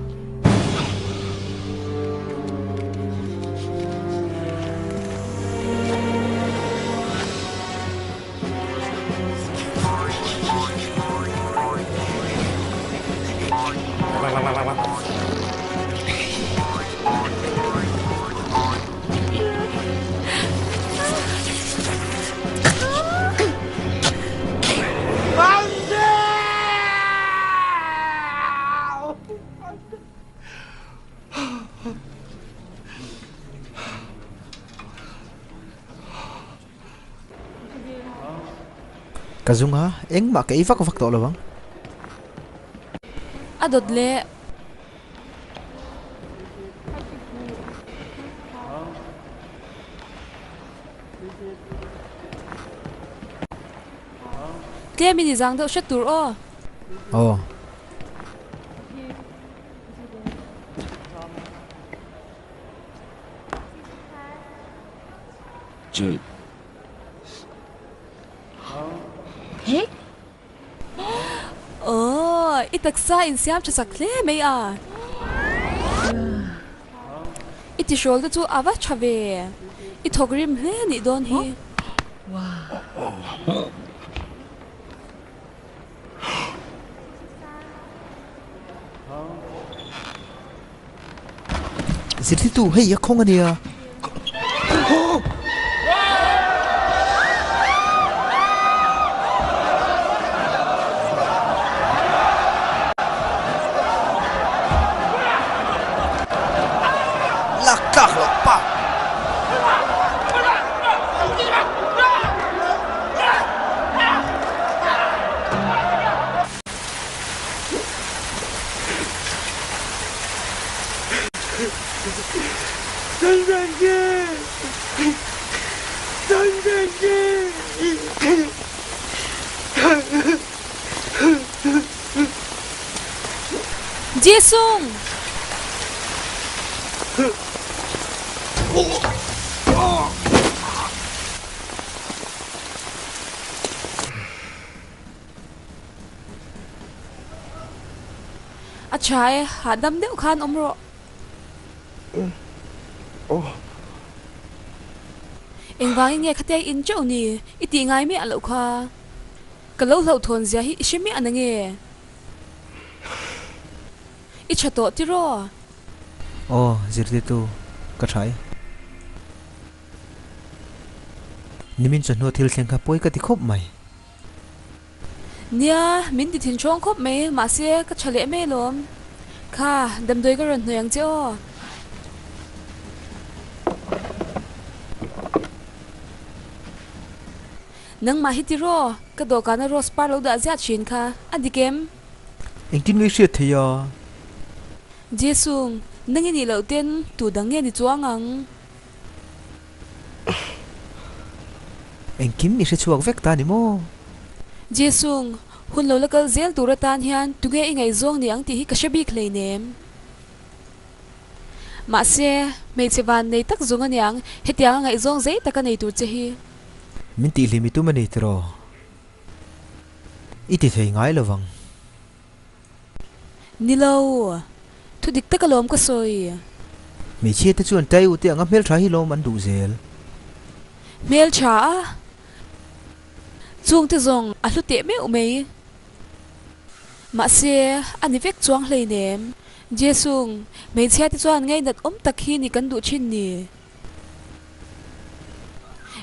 Ka zung a, engmah ka ei vak vak tawh lo ang. A dawt leh. Tlem in i zang deuh hret tur aw. Aw. Aw, i taksa insiam tha sak hle mai a. I tihrawl te chu a va tha ve. I thawk rim hle nih dawn hi. Zirtirtu hei a khawng a nia. Lak tlak loh pa. Jisung! A tha e, hahdam deuh khan awm rawh. Engvangin nge khatia in teuh ni? I tih ngai miah loh kha. Ka lo hlauhthawn zia hi i hre miah na nge? I tha tawh tiraw? Aw, zirtirtu ka tha e. Nimin chawhnu thil thleng kha pawi ka ti khawp mai. Nia, min ti thin ṭhawng khawp mai, mahse ka ṭha leh mai alawm. Kha, damdawi ka rawn hnawih ang che aw. Nangmah hi tiraw, ka dawhkana rose par lo dah ziah ṭhin kha, a dik em? Engtin nge i hriat theih a? Jesung, nang i nih loh ten tu dang nge ni chuang ang? Engkim i hre chhuak vek ta ni maw? Jesung, hun lo la kal zel tur atan hian tunge i ngaihzawng ni ang tih hi ka hre bik hleinem. Mahse, hmeichhe van nei tak zawng aniang hetiang a ngaihzawng zei taka nei tur che hi. Min tihhlim i tum a ni tiraw? I ti thei ngai lovang. Ni lo, thu dik tak alawm ka sawi. Hmeichhia te chuan tai u te anga hmeltha hi lawm an duh zel. Hmeltha a? Chungte zawng a hlu teh meuh mai. Mahse, a ni vek chuang hleinem. Jesung, hmeichhia te chuan ngainat awm tak hi ni kan duh thin ni.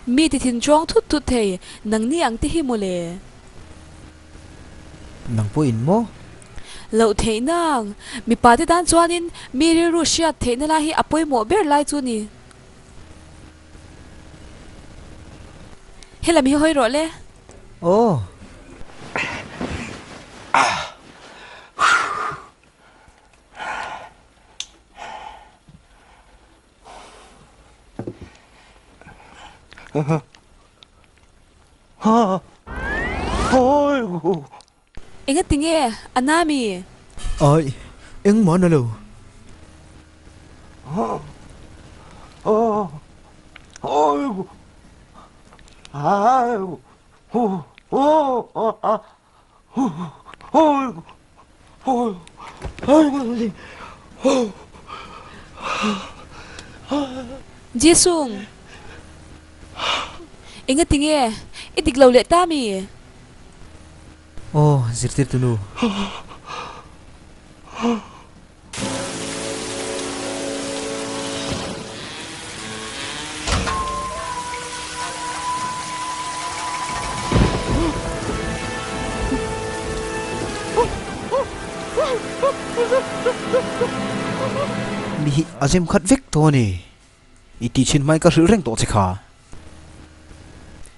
Mi ti thin chuang thut thut thei, nangni ang te hi mawle. Nang pawh in maw? Loh theih nang. Mipa te tan chuanin mi rilru hriat theihna lai hi a pawimawh ber lai chu ni. Helam hi hawi rawh le. Aw. Enga tinge a na mi? Ai, engmah na lo. Jisung, enga tinge i dik lo leh ta mi? Aw, zirtirtu nu. Mi hi a zem khat vek tawh a ni. I tih chhin hmain ka hrilh reng tawh che kha.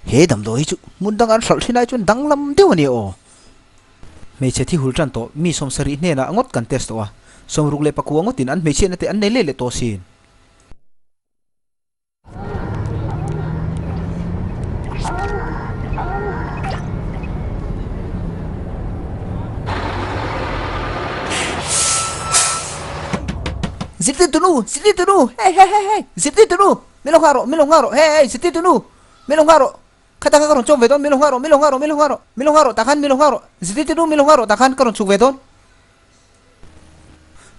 He damdawi hi chu hmun dang an hralh thin ai chuan danglam deuh a nia aw. Hmeichhe thi hul tan tawh mi 70 hnenah ngawt kan test tawh a, 69 ngawtin an hmeichhiatna te an nei leh leh tawh sin. Zirtirtu nu! Zirtirtu nu! Hei hei hei hei! Zirtirtu nu! Min lo nghah rawh! Min lo nghah rawh! Hei hei! Zirtirtu nu! Min lo nghah rawh! Khatah kha ka rawn chawm ve dawn, min lo nghah rawh, min lo nghah rawh, min lo nghah rawh, min lo nghah rawh tah khan, min lo nghah rawh, zirtirtu nu min lo nghah rawh tah khan ka rawn chhuk ve dawn.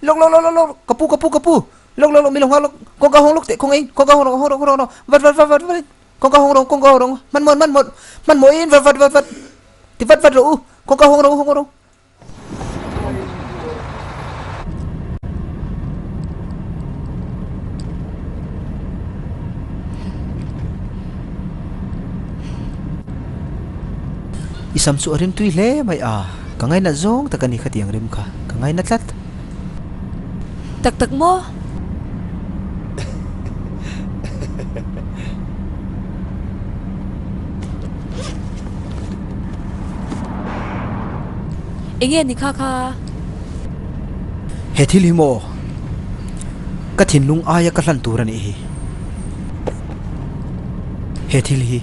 Lawk lawk lawk lawk lawk, ka pu ka pu ka pu, lawk lawk lawk min lo nghah lawk, kawngka hawng lawk teh khawngaih in, kawngka hawng rawh hawng rawh hawng rawh, vat vat vat vat vat, kawngka hawng rawh kawngka hawng rawh, hmanhmawh hmanhmawh hmanhmawh in vat vat vat vat, ti vat vat rawh u, kawngka hawng rawh u hawng rawh. I sam chu a rim tui hle mai a, ka ngainat zawng tak a ni khatiang rim kha, ka ngaina tlat. Tak tak maw? Enge ni kha kha? He thil hi maw? Ka thinlung aia ka hlan tur a nih hi. He thil hi.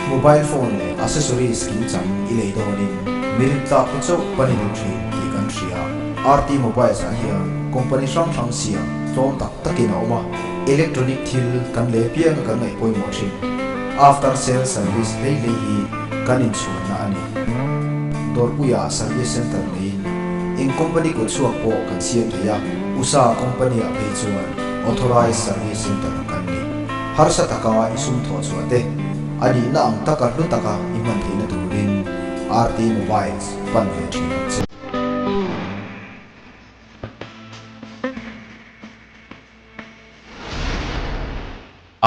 Mobile phone leh accessories kimchang i lei dawnin. mi rintlak te chauh pan i duh thin tih kan hria. RT Mobiles ah hian company hrang hrang siam tlawm tak takin a awm a, electronic thil kan lei apianga kan ngaih pawimawh thin. After sale service hlei hlei hi kan inchhuanna a ni. Dawrpuia service center neiin eng company kut chhuak pawh kan siam thei a, USA company ah phei chuan authorized service center kan ni. Harsa taka i sum thawh chhuah te, a nihna ang taka hlu taka i hman theihna turin RT Mobiles pan ve thin ang che.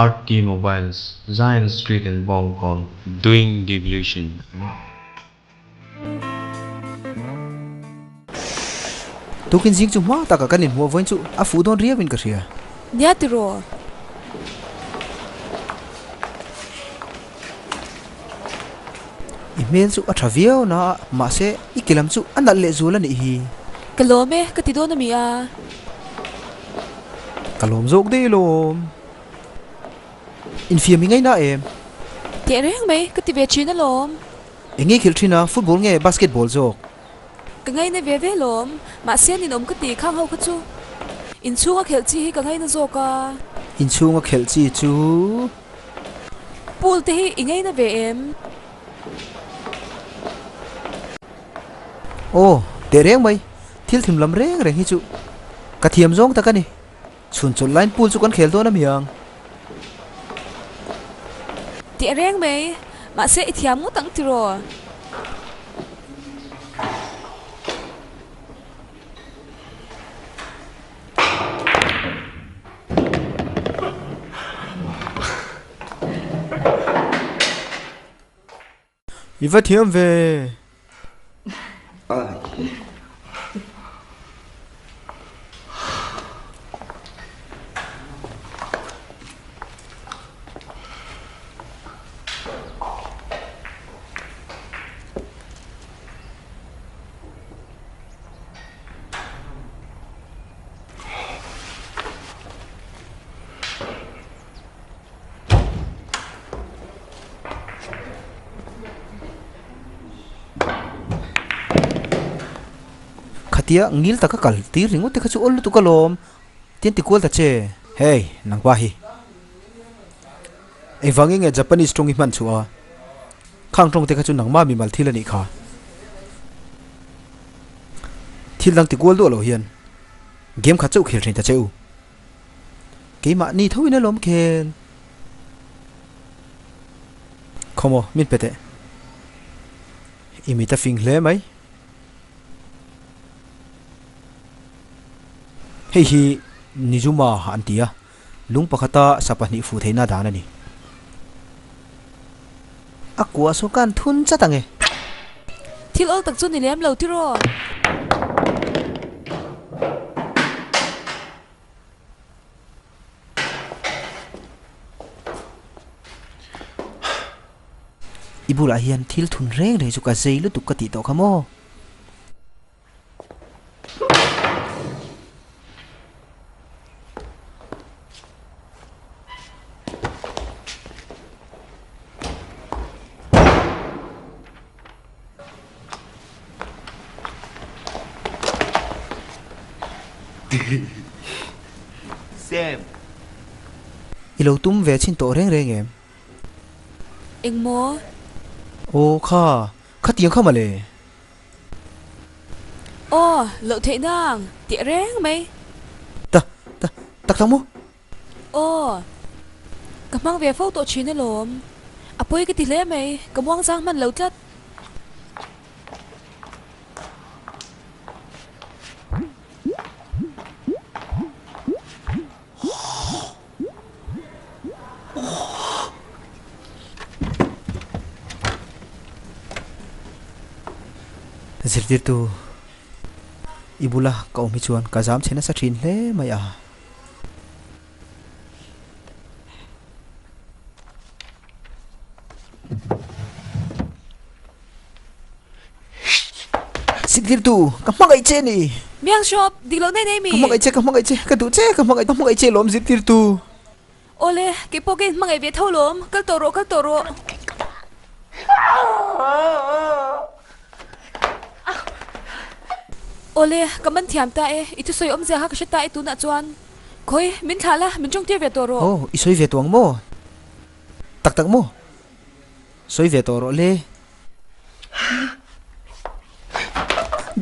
RT Mobiles, Zion Street in Bawngkawn, doing devolution. Tukin zing chu hma takah kan inhmuh vawiin chu a fuh dawn riauin ka hria. Nia tiraw? I hmel chu a tha viau na a, mahse i ke lam chu a nalh leh zual a nih hi. Ka lawm e, ka ti dawn a mi a. Ka lawm zawk daih alawm. Infiam i ngaina em? Teh reng mai, ka ti ve thin alawm. Eng nge khilh thin a, football nge basketball zawk? Ka ngaina ve ve alawm, mahse ninawm ka ti khang ho kha chu. Inchhunga khelh chi hi ka ngaina zawk a. Inchhunga khelh chi chu? Pool te hi i ngaina ve em? Aw, teh reng mai, thil thim lam reng reng hi chu ka thiam zawng tak a ni. Chhun chawlh line pool chu kan khel dawn a mi ang. Tih reng mai, mahse i thiam ngawt ang tiraw? I va thiam ve. Khatia ngil taka kal tir ringawt te kha chu awl lutuk alawm tian ti kual ta che. Hey nangpa hi engvang nge Japanese tawng hi hman chhuah a khang tawng te kha chu nangma mimal thil a nih kha thil dang ti kual duah loh hian game khat chauh khel thin ta che u. Keimahni tho in alawm khel. Khawmaw, min pe teh. I mit a fing hle mai. Hei hi Nizuma an ti a, lung pakhata sa pahnih fuh theihna dan a ni. A kua saw khan thun chat ang e. Thil awl tak chu ni lem lo tiraw? I bulah hian thil thun reng reng chu ka zei lutuk ka tih tawh kha maw? Sam. I lo tum ve chhin tawh reng reng em? Engmaw? Aw kha, khatiang kha mawle. Aw, loh theih nang, tih reng mai. Ta, ta, tak tak maw? Aw, ka hmang ve fo tawh thin alawm. A pawi ka ti hle mai, ka muangchang hman lo tlat. Zirtirtu, I bula ka awm hi chuan ka zam chhe nasa thin hle mai a. Zirtirtu, ka hmangaih che ni. Miang shop, dik loh nei nei mi. Ka hmangaih che, ka hmangaih che, ka duh che, ka hmangaih, ka hmangaih che lawm zirtirtu. Awle, kei pawh ka inhmangaih ve tho lawm, kal tawh rawh, kal tawh rawh. Awle, ka man thiam ta e, i thusawi awmzia kha ka hre ta e tunah chuan. Khawi, min thlah la, min tawngtir ve tawh rawh. Aw, i sawi ve tawh ang maw? Tak tak maw? Sawi ve tawh rawh le.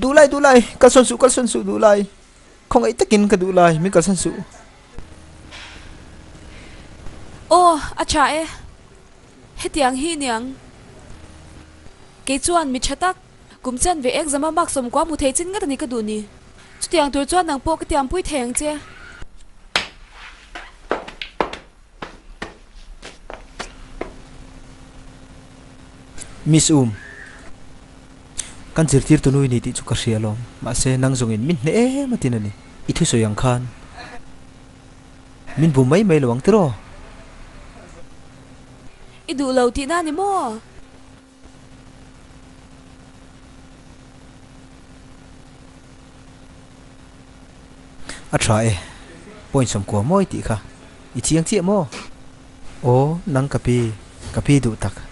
Duhlai, duhlai, kalsawn suh, kalsawn suh duhlai. Khawngaih takin ka duhlai, min kalsan suh. Aw, a tha e. Hetiang hi niang. Kei chuan mi tha tak, kum chan ve exam a mark sawmkua hmu thei chin ngat a ni ka duh ni. Chutiang tur chuan nang pawh ka tiampui thei ang che. Miss Um, kan zirtirtu nui ni tih chu ka hria alawm, mahse nang zawngin min hneh em a tin a ni. I thusawi ang khan min bum mai mai lo ang tiraw? I duh lo tihna ni maw? A tha e, point 90 mawi tih kha i chiang chiah maw? Aw, nang ka pi, ka pi duh tak.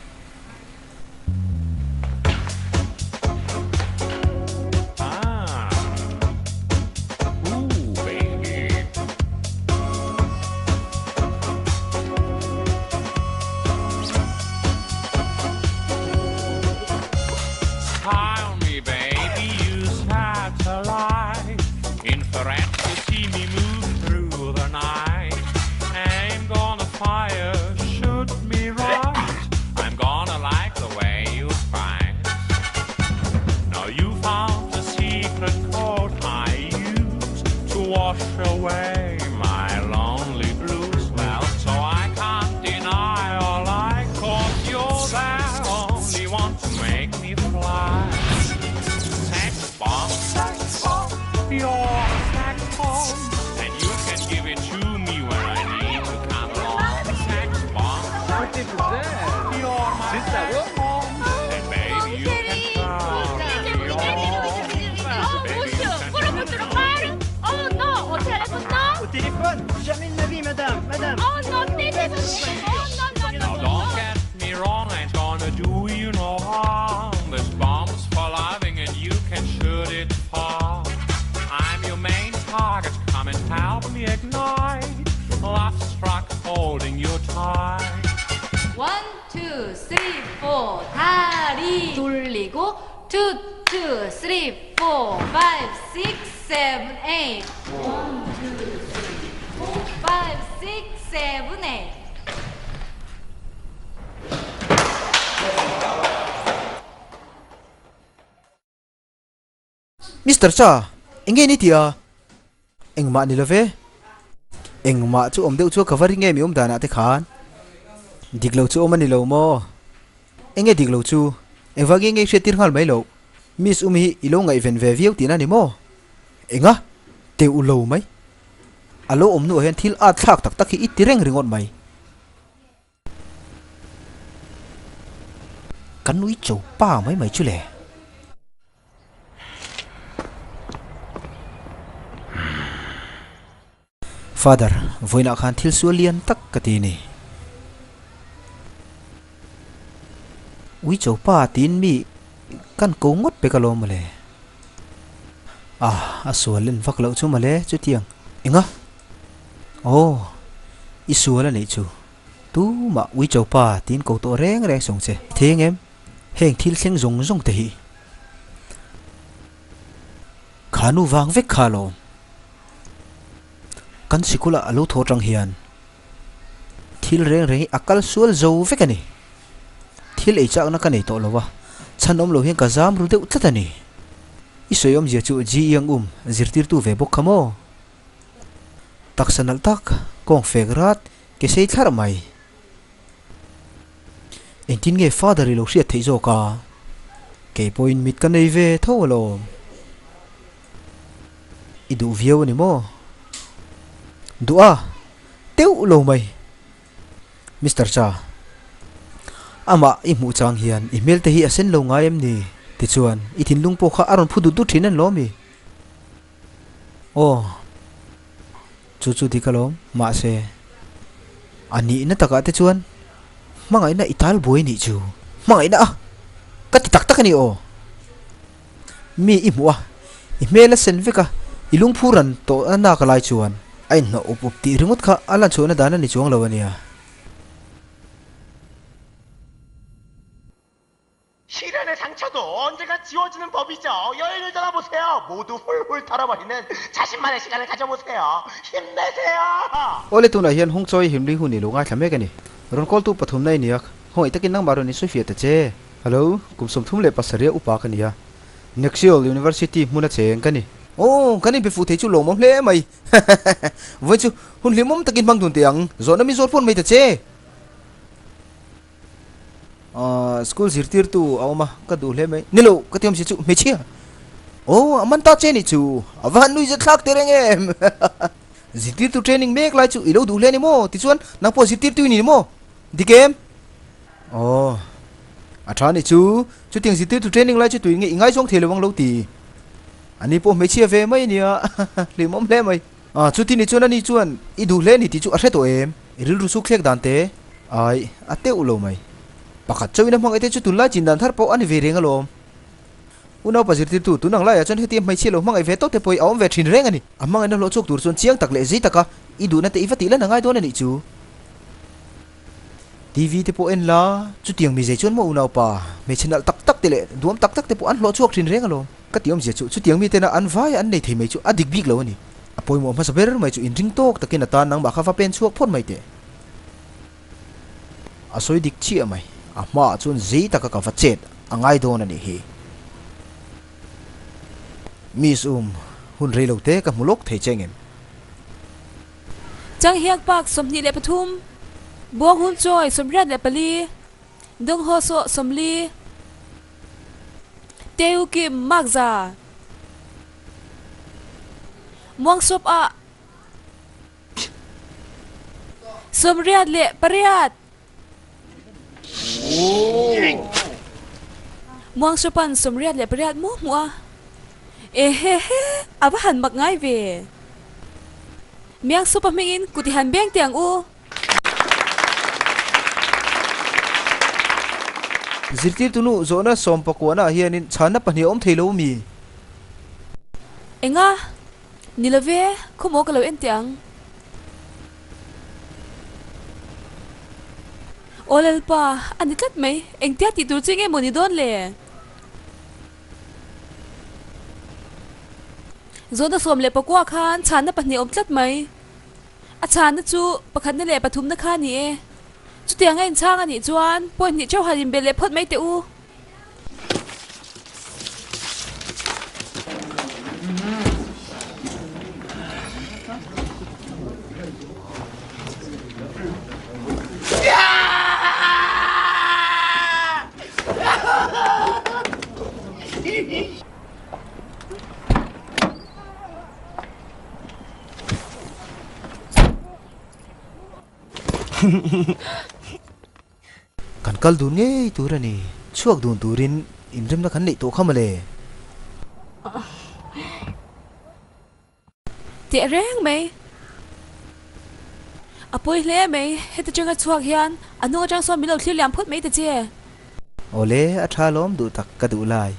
다리 돌리고 2, 2, 3, 4, 5, 6, 7, 8 1, 2, 3, 4, 5, 6, 7, 8 Mister Cha, enge ni tih a? Engmah ni love. Engmah chu awm deuh chu ka va ring em i awm danah te khan. Dik lo chu awm a ni lo maw? Enge dik lo chu? Engvang nge nge i hriattir nghal mai loh? Miss Um hi i lo ngaihven ve viau tihna ni maw? Enga? Teuh lo mai. A lo awm hnuah hian thil at thlak tak tak hi i ti reng ringawt mai. Kan nui cho pa mai mai chu le. Father, vawiinah khan thil sual lian tak ka ti ni. Ui cho pa tiin mi kan ko ngawt pek alawm mawle. Ah, a sual len vak loh chu mawle chutiang. Enga? Aw, i sual a nih chu. Tumah ui cho pa tiin ko tawh reng reng sawng che. I thei ang em? Heng thil thleng zawng zawng te hi. Kha nu vang vek kha alawm. Kan sikula a lo thaw tang hian thil reng reng hi a kal sual zo vek a ni. Thil ei chakna ka nei tawh lo a, chhan awm lo hian ka zam ru deuh tlat a ni. I sawi awmzia chu Ji Yang Um zirtirtu ve bawk kha maw? Taksa nalh tak, kawng fek rat, ke sei thlarh mai. Engtin nge father i lo hriat theih zawk a? Kei pawhin mit ka nei ve tho alawm. I duh viau a ni maw? Duh a! Teuh lo mai! Mister Cha, amah i hmuh chang hian i hmel te hi a sen lo ngai em ni? Tichuan, i thinlung pawh kha a rawn phu dut dut thin an lawm i? Aw, chu chu dik alawm, mahse, a nihna takah te chuan hmangaihna i tal buai nih chu. Hmangaihna a! Ka ti tak tak a ni aw! Mi i hmuh a, I hmel a sen vek a, i lungphu ran tawh a nak lai chuan a inhnawh up up tih ringawt kha a lan chhuahna dan a ni chuang lo a nia. 시련의 상처도 언젠가 지워지는 법이죠. 여행을 떠나보세요. 모두 훌훌 털어버리는 자신만의 시간을 가져보세요. 힘내세요. Awle tunah hian hung chawi himli hun i lo ngaithla mek a ni. Rawn call tu pathumna i nia, khawngaih takin nangmah rawn insawi fiah ta che. Hello, kum 37 upa ka ni a, Nexial University hmuna cheng ka ni. Aw, kan inpe fuh thei chu lawmawm hle mai. Vawi chu hun hlimawm takin hmang dun teh ang, zawhna mi zawt phawt mai ta che. Aaa, school zirtirtu a awm a, ka duh hle mai. Ni lo, ka ti awm si chu, hmeichhia. Aw, a man ta che ni chu, a va han nui zet thlak teh reng em. Zirtirtu training mek lai chu i lo duh hle ni maw? Tichuan, nang pawh zirtirtu i ni maw? Dik em? Aw, a tha ni chu, chutiang zirtirtu training lai chu tui nge i ngaizawng thei lo ang lo ti. Ani pawh hmeichhia ve mai a nia, hlimawm hle mai. A, chuti ni chuan ani chuan i duh hle ni tih chu a hre tawh em? I rilru suk thlek dan te ai a teuh lo mai. Pakhat chauhin a hmangaih te chu tunlai chin dan thar pawh a ni ve reng alawm. Unaupa zirtirtu, tun ang laiah chuan hetiang hmeichhia lo hmangaih ve tawk te pawh hi a awm ve thin reng a ni. A hmangaihna hlawh chhuak tur chuan chiang tak leh zei taka i duhna te i va tih lan a ngai dawn a nih chu. TV te pawh en la, chutiang mi zei chuan maw unaupa, hmeichhe nalh tak tak te leh duam tak tak te pawh an hlawh chhuak thin reng alawm. Ka ti awmzia chu, chutiang mi tena an vaia an nei thei mai chu a dik bik lo a ni. A pawimawh hmasa ber mai chu inring tawk takin a tan nangmah kha va pen chhuak phawt mai teh. A sawi dik chiah mai, a hmaah chuan zei taka ka va chet a ngai dawn a nih hi. Miss Um, hun rei lo te ka hmu lawk thei che ngem? Changhiak Park 23, Buang Hun Chawi 84, Dong Ho Sawh 40, Teu Kim Mark 100, Muang Sawp ah 88. Muang Sawpan 88 maw hmuh a? Ehehe, a va han mak ngai ve. Miang Sawpa hmingin kut i han beng teh ang u. Zirtirtu nu zawhna sawmpakuahna ah hianin chhanna pahnih a awm thei lo mi? Enga? Ni lo ve, khawmaw ka lo en teh ang. Aw Lalpa, a ni tlat mai, engtia tih tur chu enge maw ni dawn le? Zawhna 14 khan chhanna pahnih a awm tlat mai. A chhanna chu pakhatna leh pathumna kha a ni e. Chutiang a inchhang a nih chuan point hnih theuh han inbelh leh phawt mai teh u. Kan kal dun ngei tur a ni. Chhuak dun turin inremna kan neih tawh kha mawle. Teh reng mai. A pawi hle mai. Heti changa chhuak hian a hnung atang sawn min lo thlir liam phawt mai ta che. Awle, a tha lawm duh tak ka duh lai.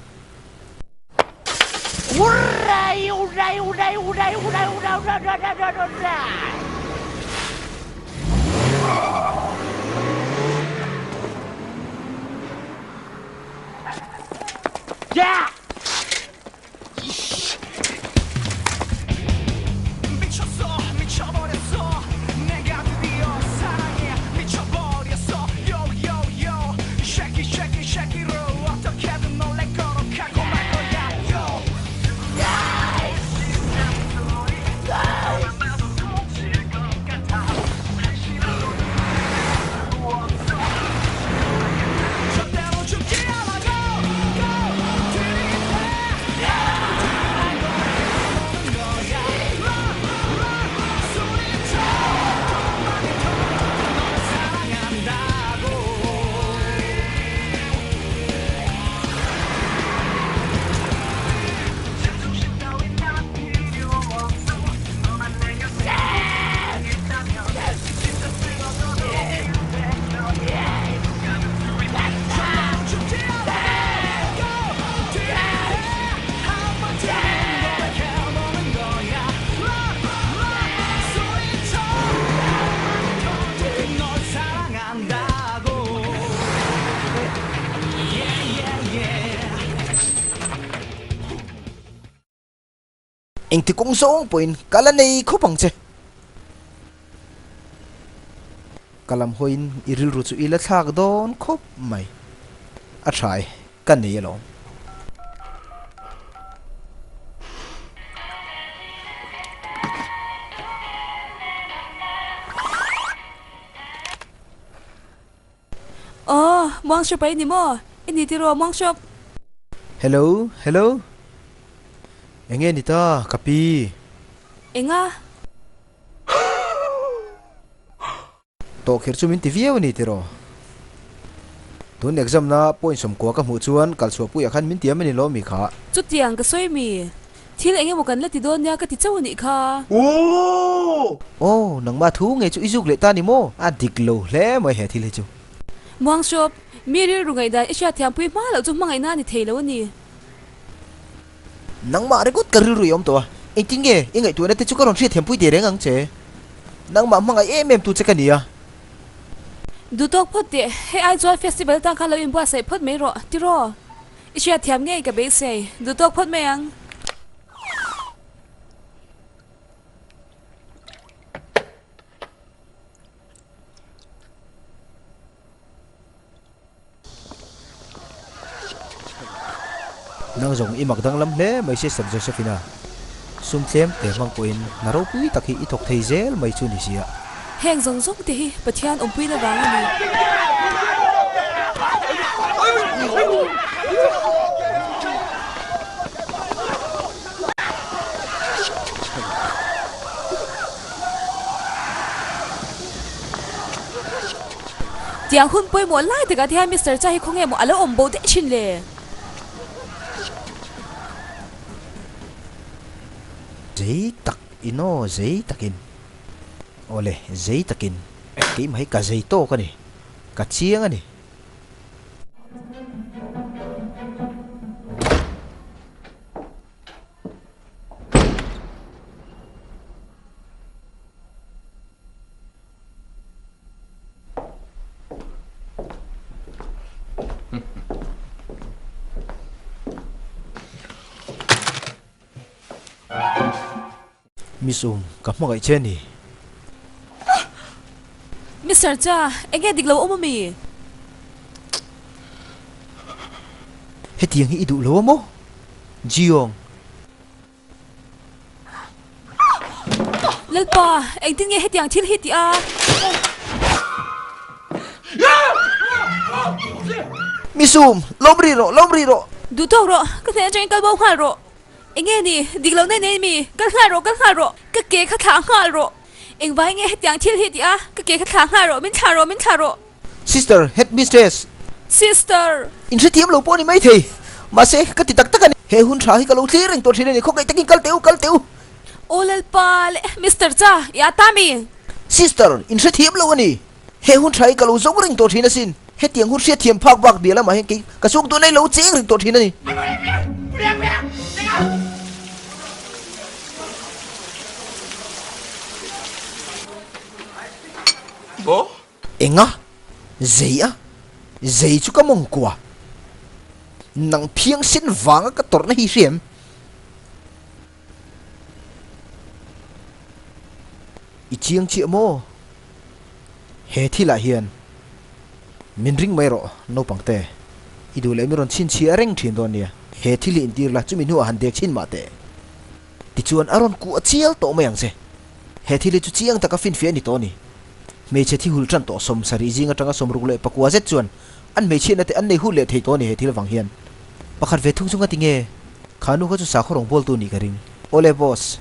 Engti kawng zawng pawhin ka la nei khawp ang che. Ka lam hawiin i rilru chu i la thlak dawn khawp mai. A tha e, ka nei alawm. Aw, Muangshop a i ni maw? I ni tiraw Muangshop? Hello, hello. Enge ni ta, ka pi? Enga? Tawhkher chu min ti viau a ni tiraw? Tun exam na point sawmkua ka hmuh chuan kalchhuah puiah khan min tiam a ni lo mi kha? Chutiang ka sawi mi? Thil eng emaw kan la ti dawn nia ka ti chauh a nih kha. Aw, nangmah thu ngei chu i zuk leh ta ni maw? A dik lo hle mai he thil hi chu. Muangshawp, mi rilru ngaihdan i hriatthiampui hma loh chu hmangaihna a ni thei lo a ni. Nangmah ringawt ka rilru i awm tawh a, engtin nge i ngaihtuahna te chu ka rawn hriatthiampui teh reng ang che? Nangmah hmangaih em em tu che ka ni a. Duhtawk phawt teh, hei ai chuan festival tan khan lo inbuatsaih phawt mai rawh, tiraw? I hriatthiam ngei ka beisei, duhtawk phawt mai ang. Nang zawng i mak danglam hle mai Sister Josephina. Sum tlem te hmang pawhin hna ropui tak hi i thawk thei zel mai chu ni sia. Heng zawng zawng te hi Pathian awmpuina vang a ni. Tiang hun pawimawh lai takah te hian Mister Chai hi khawnge maw a lo awm bo daih thin le? Zei tak in aw, zei takin. Awle, zei takin. Keimah hi ka zei tawk a ni. Ka chiang a ni. Miss Um, ka hmangaih che a ni. Mister Cha, eng nge dik lo awm a mi? Hetiang hi i duh lo a maw? Jiyong. Lalpa, engtin nge hetiang thil hi tih a? Misum, lawm rih rawh, lawm rih rawh. Duh tawk rawh, ka hneh atangin kal bo nghal rawh. Enge ni, dik lo nei nei mi, kal nghal rawh, kal nghal rawh, ka ke kha thlah nghal rawh. Engvai nge hetiang thil hi tih a, ka ke kha thlah nghal rawh, min thlah rawh, min thlah rawh. Sister, headmistress. Sister. Inhrethiam lo pawh a ni maithei. Mahse, ka ti tak tak a ni. He hun tha hi ka lo thlir reng tawh thin a ni. Khawkaih takin kal teh u, kal teh u. Aw Lalpa leh Mister Cha, i a ta mi? Sister, inhrethiam lo a ni. He hun tha hi ka lo zawng reng tawh thin asin. Hetiang hun hriatthiam phak bak bia lamah hian kei ka chhung tun a lo cheng reng tawh thin a ni. Enga? Zei a? Zei chu ka mawng kua. Nang phiang sen vanga ka tawrhna hi hriam. I chiang chiah maw? He thilah hian min ring mai rawh naupang te. I duh leh mi rawn chhinchhiah reng thin dawn nia. He thil hi intir la chumi hnuah han dek chhin mah teh. Tichuan a rawn kuah chial tawh mai ang che. He thil hi chu chiang taka finfiah a ni tawh a ni. Hmeichhe thi hul tan tawh 70 zing atanga 69 zet chuan an hmeichhiatna te an nei hul leh thei tawh a ni he thil vang hian. Pakhat ve thung chu ngati nge? Kha nu kha chu sakhaw rawngbawltu nih ka ring. Awle boss.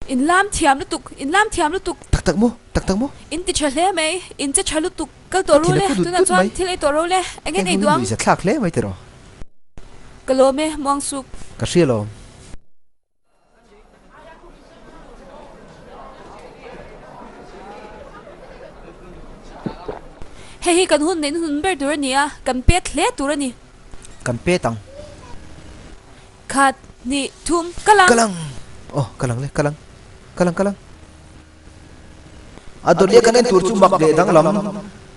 In lam thiam lutuk, in lam thiam lutuk. Tak tak maw? Tak tak maw? In ti tha hle mai, in che tha lutuk. Kal tawh ru le, tunah chuan thil ei tawh ro le, eng nge ei duh ang? Heng hun thlak hle mai tiraw? Ka lawm e, muang suk. Ka hria lawm. Hei hi kan hun neihna hnun ber tur a ni a, kan pet hle tur a ni. Kan pet ang. Khat, hnih, thum, ka lang! Ka lang! Aw, ka lang le, ka lang. Ka lang, ka lang. A dawt leh kan en tur chu mak leh danglam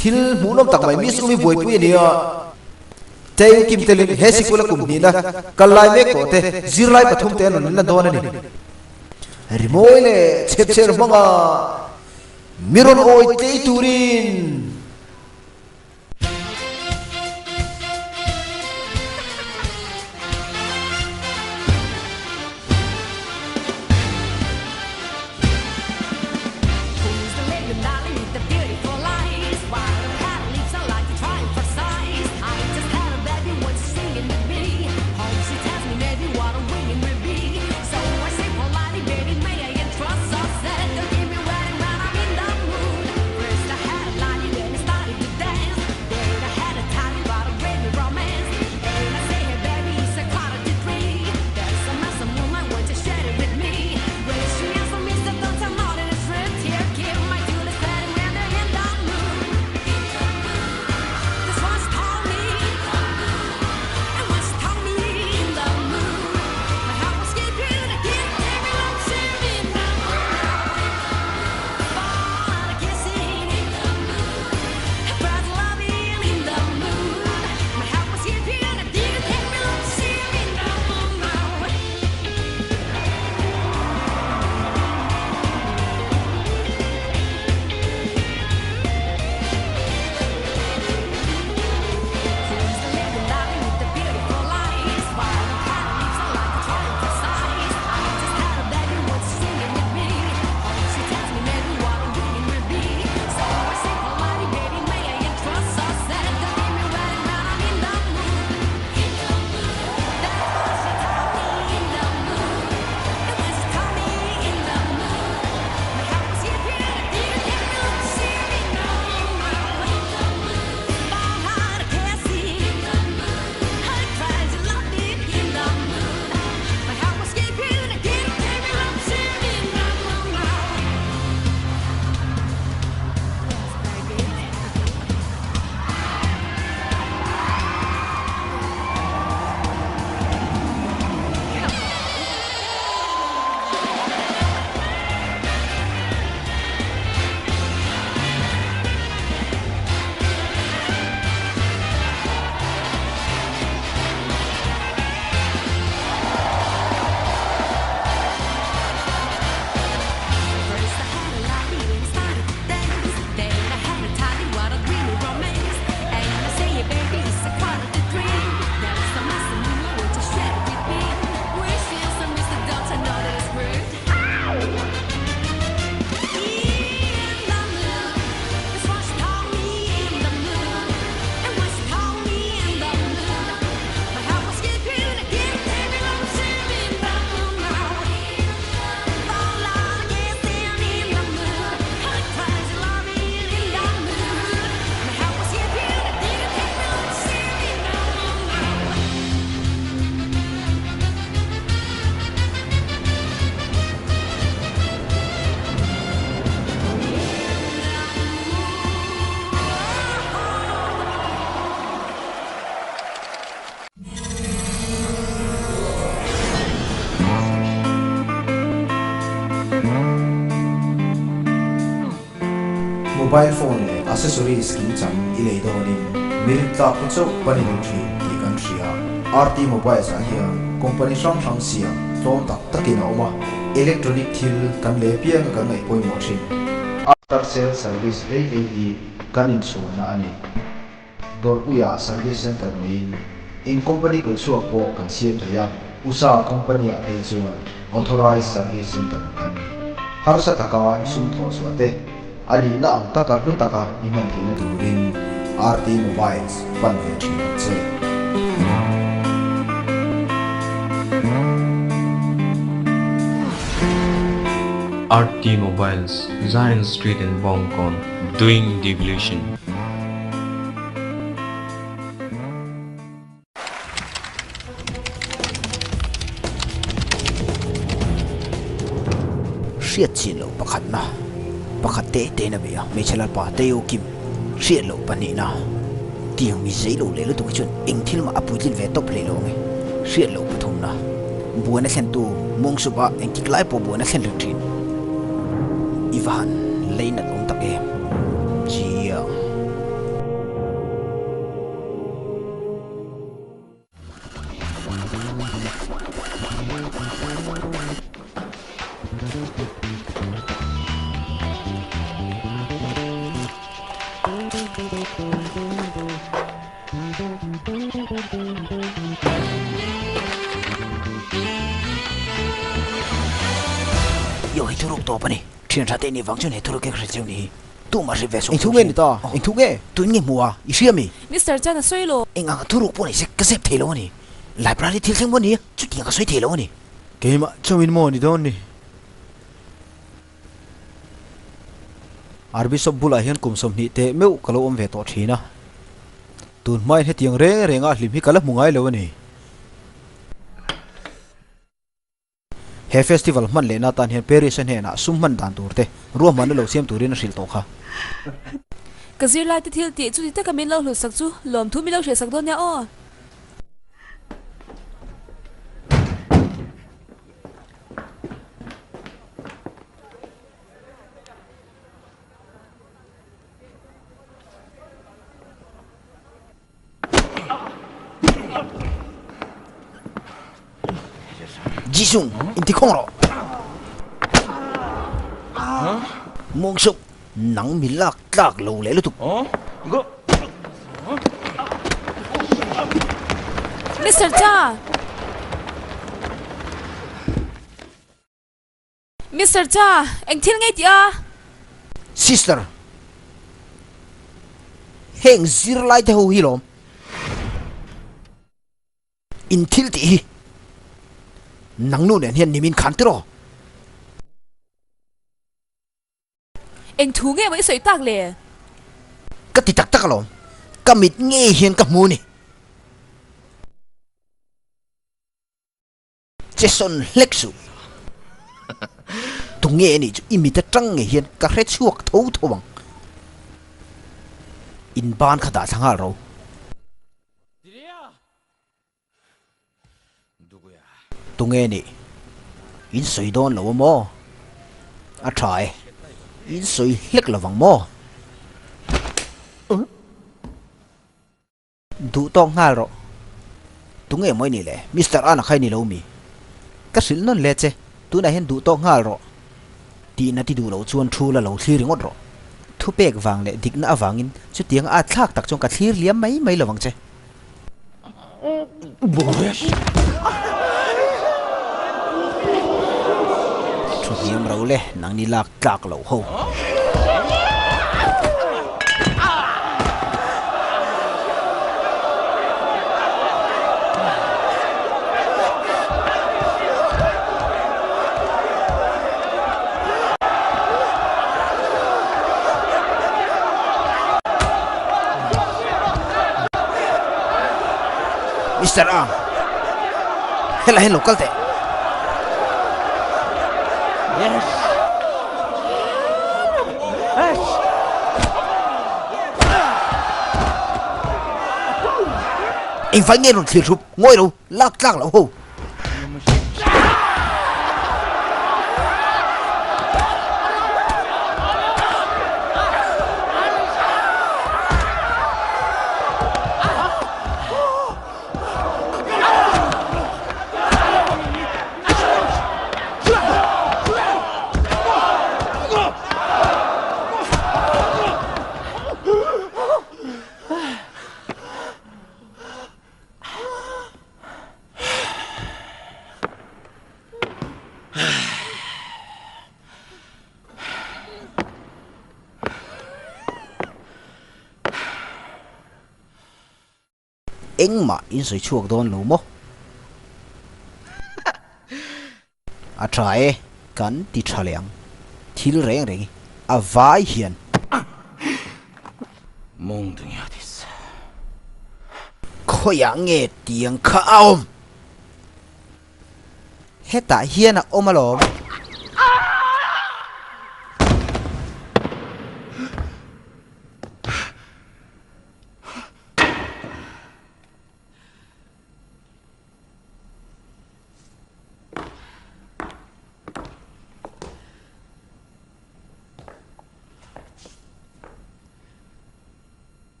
thil hmuhnawm tak mai Miss Umi buaipui a ni a. Tei Kim telin he sikul a kum hnihna kal lai mek tawh te zirlai pathum te an rawn la dawn a ni. Rimawi leh chhepchher hmanga mi rawn awi tlei turin. Mobile phone leh accessories kimchang i lei dawnin mi rintlak te chauh pan i duh thin tih kan hria. RT Mobiles ah hian company hrang hrang siam tlawm tak takin a awm a, electronic thil kan lei apianga kan ngaih pawimawh thin. After sales service hlei hlei hi kan inchhuanna a ni. Dawrpuia Service Centre neiin eng company kal chhuak pawh kan siam thei a, USA company ah phei chuan Authorized Service Centre kan ni. Harsa taka i sum thawh chhuah te, a nihna ang taka hlu taka i hman theihna turin RT Mobiles pan ve thin ang che. RT Mobiles, Zion Street in Bawngkawn, doing devolution. Hriat chin loh pakhatna, pakhat te te na bei a, hmeichhe lalpa Teo Kim, hriat loh pahnihna, tiang mi zei lo leh lutuk hi chuan eng thil mah a puitlin ve tawp hlei lo ang e, hriat loh pathumna, buaina thlentu mawngsup ah engtik lai pawh buaina thlen reng thin. I va han lei nat awm tak em? Chiang. Yo hei thuruk tawp a ni. Thian tha te nih vang chuan he thuruk hi ka hre cheu ni hi. Tumah hre ve sawk Engthu nge ni ta? Engthu nge? Tun nge hmu a? I hria mi? Mister Chan a sawi lo. Eng ang thuruk pawh ni se ka zep thei lo a ni. Library thil thleng pawh ni a, chutiang ka sawi thei lo a ni. Keimah chauhin maw ni dawn ni? Archbishop bulah hian kum 20 teh meuh ka lo awm ve tawh thin a. Tun hmain hetiang reng renga hlim hi ka la hmu ngai lo a ni. He festival hman lehna atan hian Paris-a hnenah sum hman dan tur te ruahmanna lo siam turin a hrilh tawh kha. Ka zirlaite thil tih chuti taka min lo hlutsak chu lawmthu min lo hrilhsak dawn nia aw. Jisung, inti khawng rawh. Mawngsup, nang mi lak tlak lo leh lutuk. Mister Cha! Mister Cha, eng thil ngei tih a? Sister, heng zirlai te ho hi lawm. In thil tih hi nang nu nen hian nimin khan tiraw? Eng thu nge maw i sawi tak le? Ka ti tak tak alawm, ka mit ngei hian ka hmu a ni. Che sawn hlek suh. Tunge a nih chu i mit atang ngei hian ka hre chhuak tho tho ang. In ban kha dah thla nghal ro. Tunge a nih? In sawi dawn lo a maw? A tha e. In sawi hlek lovang maw? Duh tawk nghal rawh. Tunge maw i nih le? Mister Anna kha i ni lo mi? Ka hrilh nawn le che, tunah hian duh tawk nghal rawh. Tihna ti duh loh chuan thu la lo thlir ringawt rawh. Thupek vang leh dikna avangin chutiang a thlak tak chuan ka thlir liam mai mai lovang che. Thu hniam ro le, nangni lak tlak loh ho. Mister Ang, helai hi lo kal teh. Engvai nge rawn thlir hrup ngawi lo lak tlak loh ho. Engmah in sawi chhuak dawn lo maw? A tha e, kan ti tha leh ang. Thil reng reng hi a vai hian. 몽둥이 어딨어? Khawiah nge tiang kha a awm? Hetah hian a awm alawm.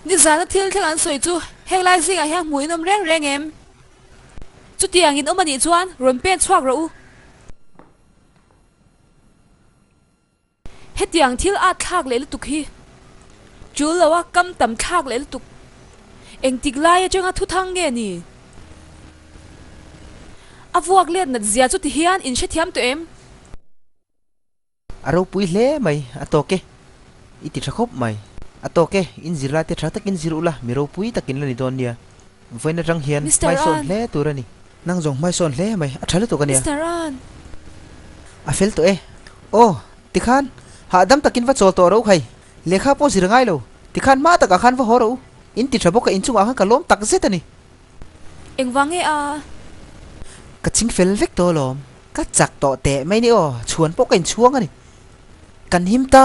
Nizana thil thleng an sawi chu heng lai zingah hian hmuh in awm reng reng em? Chutiang in awm anih chuan rawn pen chhuak rawh u. Hetiang thil at thlak leh lutuk hi tul lo a kam tam thlak leh lutuk. Engtik lai atanga thuthang nge ni? A vuak let nat zia chu ti hian in hrethiam tawh em? A ropui hle mai, a tawk e. I ti tha khawp mai. A tawk e, in zir lai te tha takin zir ula, mi ropui takin la ni dawn nia. Vawiin atang hian Mister hmaisawn An. hle tur a ni. Nang zawng hmaisawn hle mai, a tha lutuk a nia. Mister An. A fel tawh e. Aw, tikhan, hahdam takin va chawl tawh ro khai. Lehkha pawh zir ngai lo. Tikhan hma takah khan va haw ro. In ti tha bawk a, inchungah khan ka lawm tak zet a ni. Engvang nge a? Ka ching fel vek tawh alawm. Ka chak tawh teh mai ni aw, chhuan pawh ka inchhuang a ni. Kan him ta!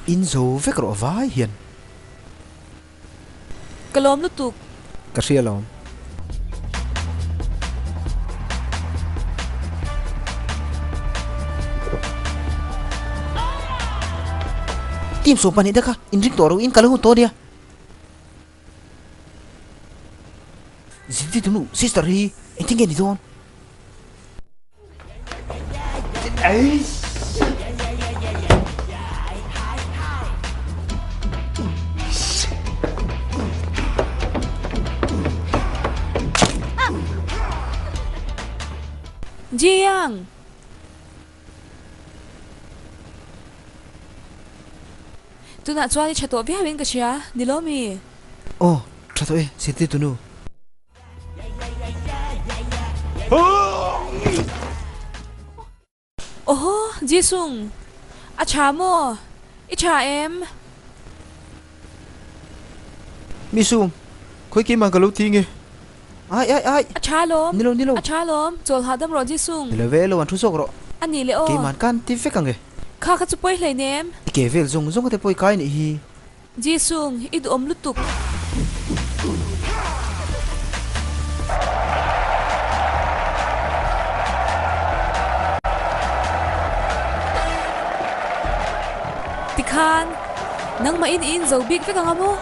In zo vek rawh vai hian. Ka lawm lutuk. Ka hria lawm. Team 12 te kha in ring tawh ro in kal hun tawh nia. Zinti tunu sister hi engtin nge ni dawn? Jiang! Tunah chuan i tha tawh viauin ka hria, ni lo mi? Aw, tha tawh e, Sirti tunu. Awhaw, Jisung, a tha maw? I tha em? Misum, khawi keimah ka lo ti nge? Ai, ai, ai! A tha lawm. Ni lo, ni lo. A tha lawm, chawl hahdam rawh Jisung. Ni lo ve, lo an thu zawk rawh. A nih leh aw. Keimahn kan ti vek ang e. Kha kha chu pawi hleinem. I ke vel zawng zawng te pawi kai nih hi. Jisung, i duhawm lutuk. Tikhan, nangmah in i inzo bik vek ang a maw?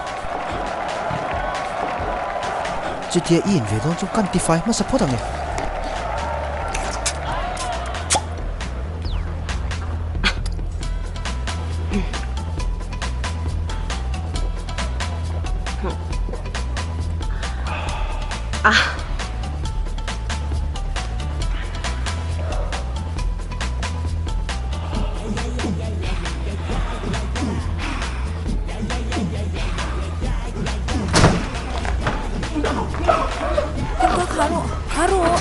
Chutia i in ve dawn chu kan tifai hmasa phawt ang e. Kawngka kha rawh, kha rawh.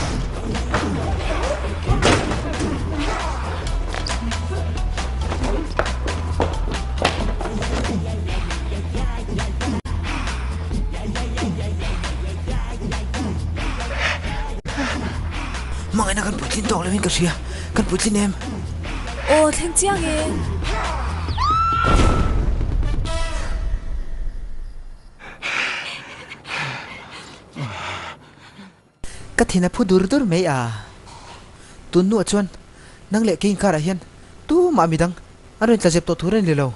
Hmangaihna kan puitlin tawk loin ka hria, kan puitlin em? Aw, thleng chiang e. Ka thin a phu dur dur mai a. Tun hnuah chuan nang leh kei inkarah hian tumah midang an rawn tlazep tawh tur a ni lo.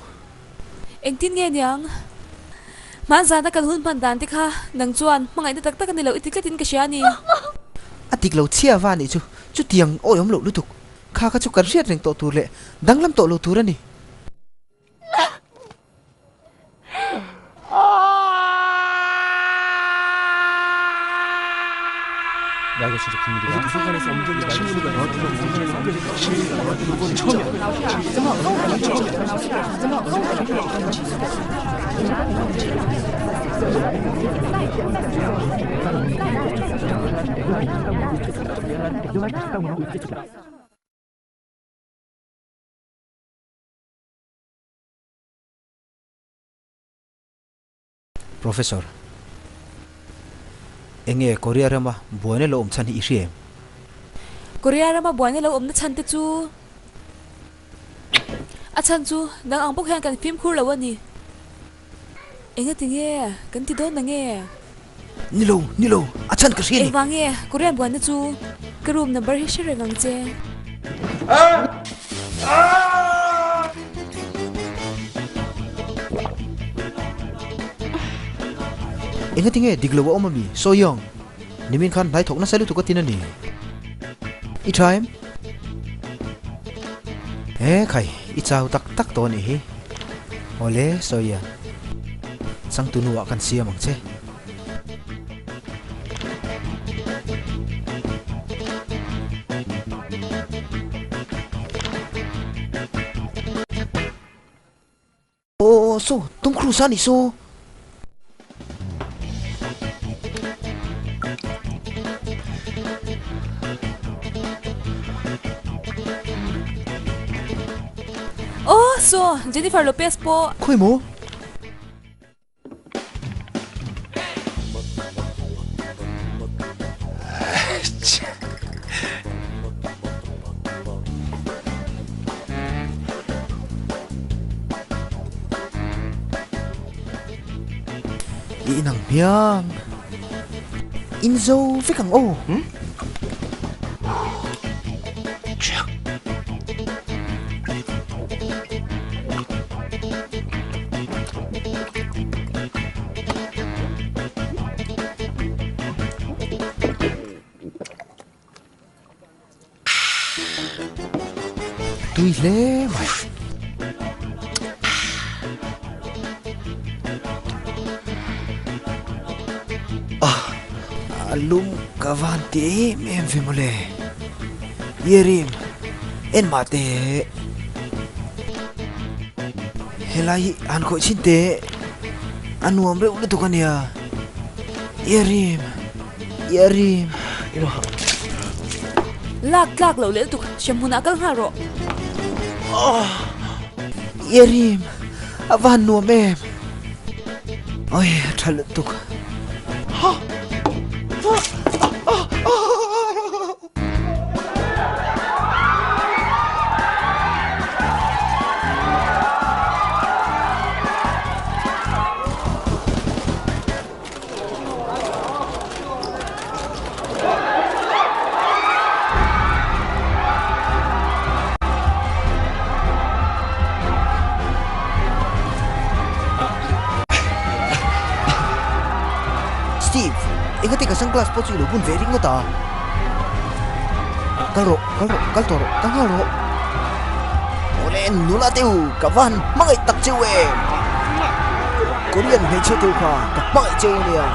Engtin nge niang? Hmanzana kan hun hman dan te kha nang chuan hmangaihna tak tak a ni lo i ti tlatin ka hria a ni. A dik lo chhia va nih chu chutiang awihawm loh lutuk kha kha chu kan hriat reng tawh tur leh danglam tawh lo tur a ni. Professor, Enge Korea rama buaina lo awm chhan hi i hria em? Korea rama buaina lo awmna chhan te chu a chhan chu nang ang bawk hian kan fimkhur lo a ni. Enga ti nge kan ti dawn na nge? Ni lo, ni lo, a chhan ka hria ni. Engvang nge Korean buaina chu ka room number hi hre reng ang che. Enga ti nge dik lo a awm ami? Sawi ang. Nimin khan hnai thawk nasa lutuk a tin a ni. I tha em? He khai, i chau tak tak tawh a nih hi. Awle, sawi ang. Changtu nuah kan siam ang che. Aw saw, Tom Cruise a nih saw. Aw saw, Jennifer Lopez pawh. Khawi maw? I inang hmiang. In zo vek ang aw. Tui hle mai. A lum ka van ti em em ve mawle. Yerim, en mah teh. Helai hi han khawih chhin teh. A nuam reuh lutuk a nia. Yerim, Yerim. Lak tlak loh leh lutuk hremhmunah kal nghal rawh. Yerim, a va han nuam em. Oi, a tha lutuk. Steve, engati ka sunglass pawh chu i lo bun ve ringawt a? Kal rawh, kal rawh, kal tawh rawh, kal nghal rawh. Awle, nula te u, ka va han hmangaih tak cheu em? Korean hmeichhia te u kha ka hmangaih cheu ania.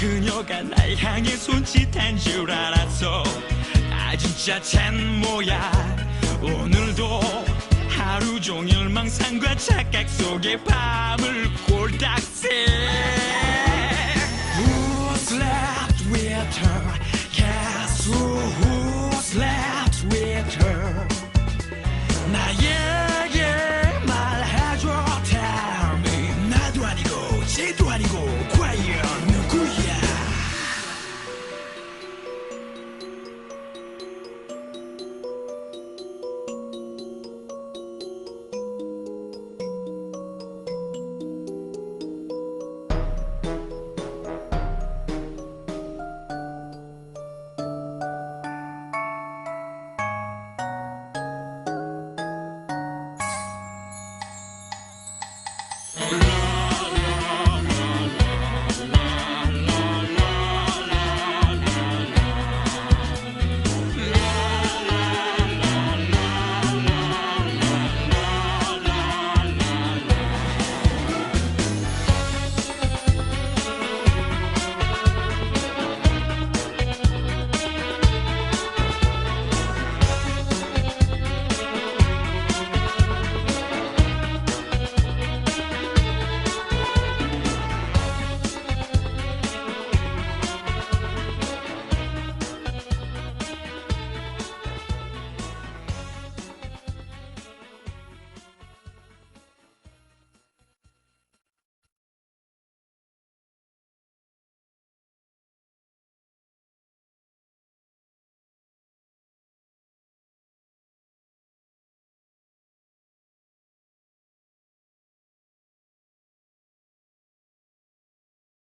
그녀가 날 향해 손짓한 줄 알았어 아 진짜 쟨 뭐야 오늘도 하루 종일 망상과 착각 속에 밤을 꼴딱새 Who slept with her?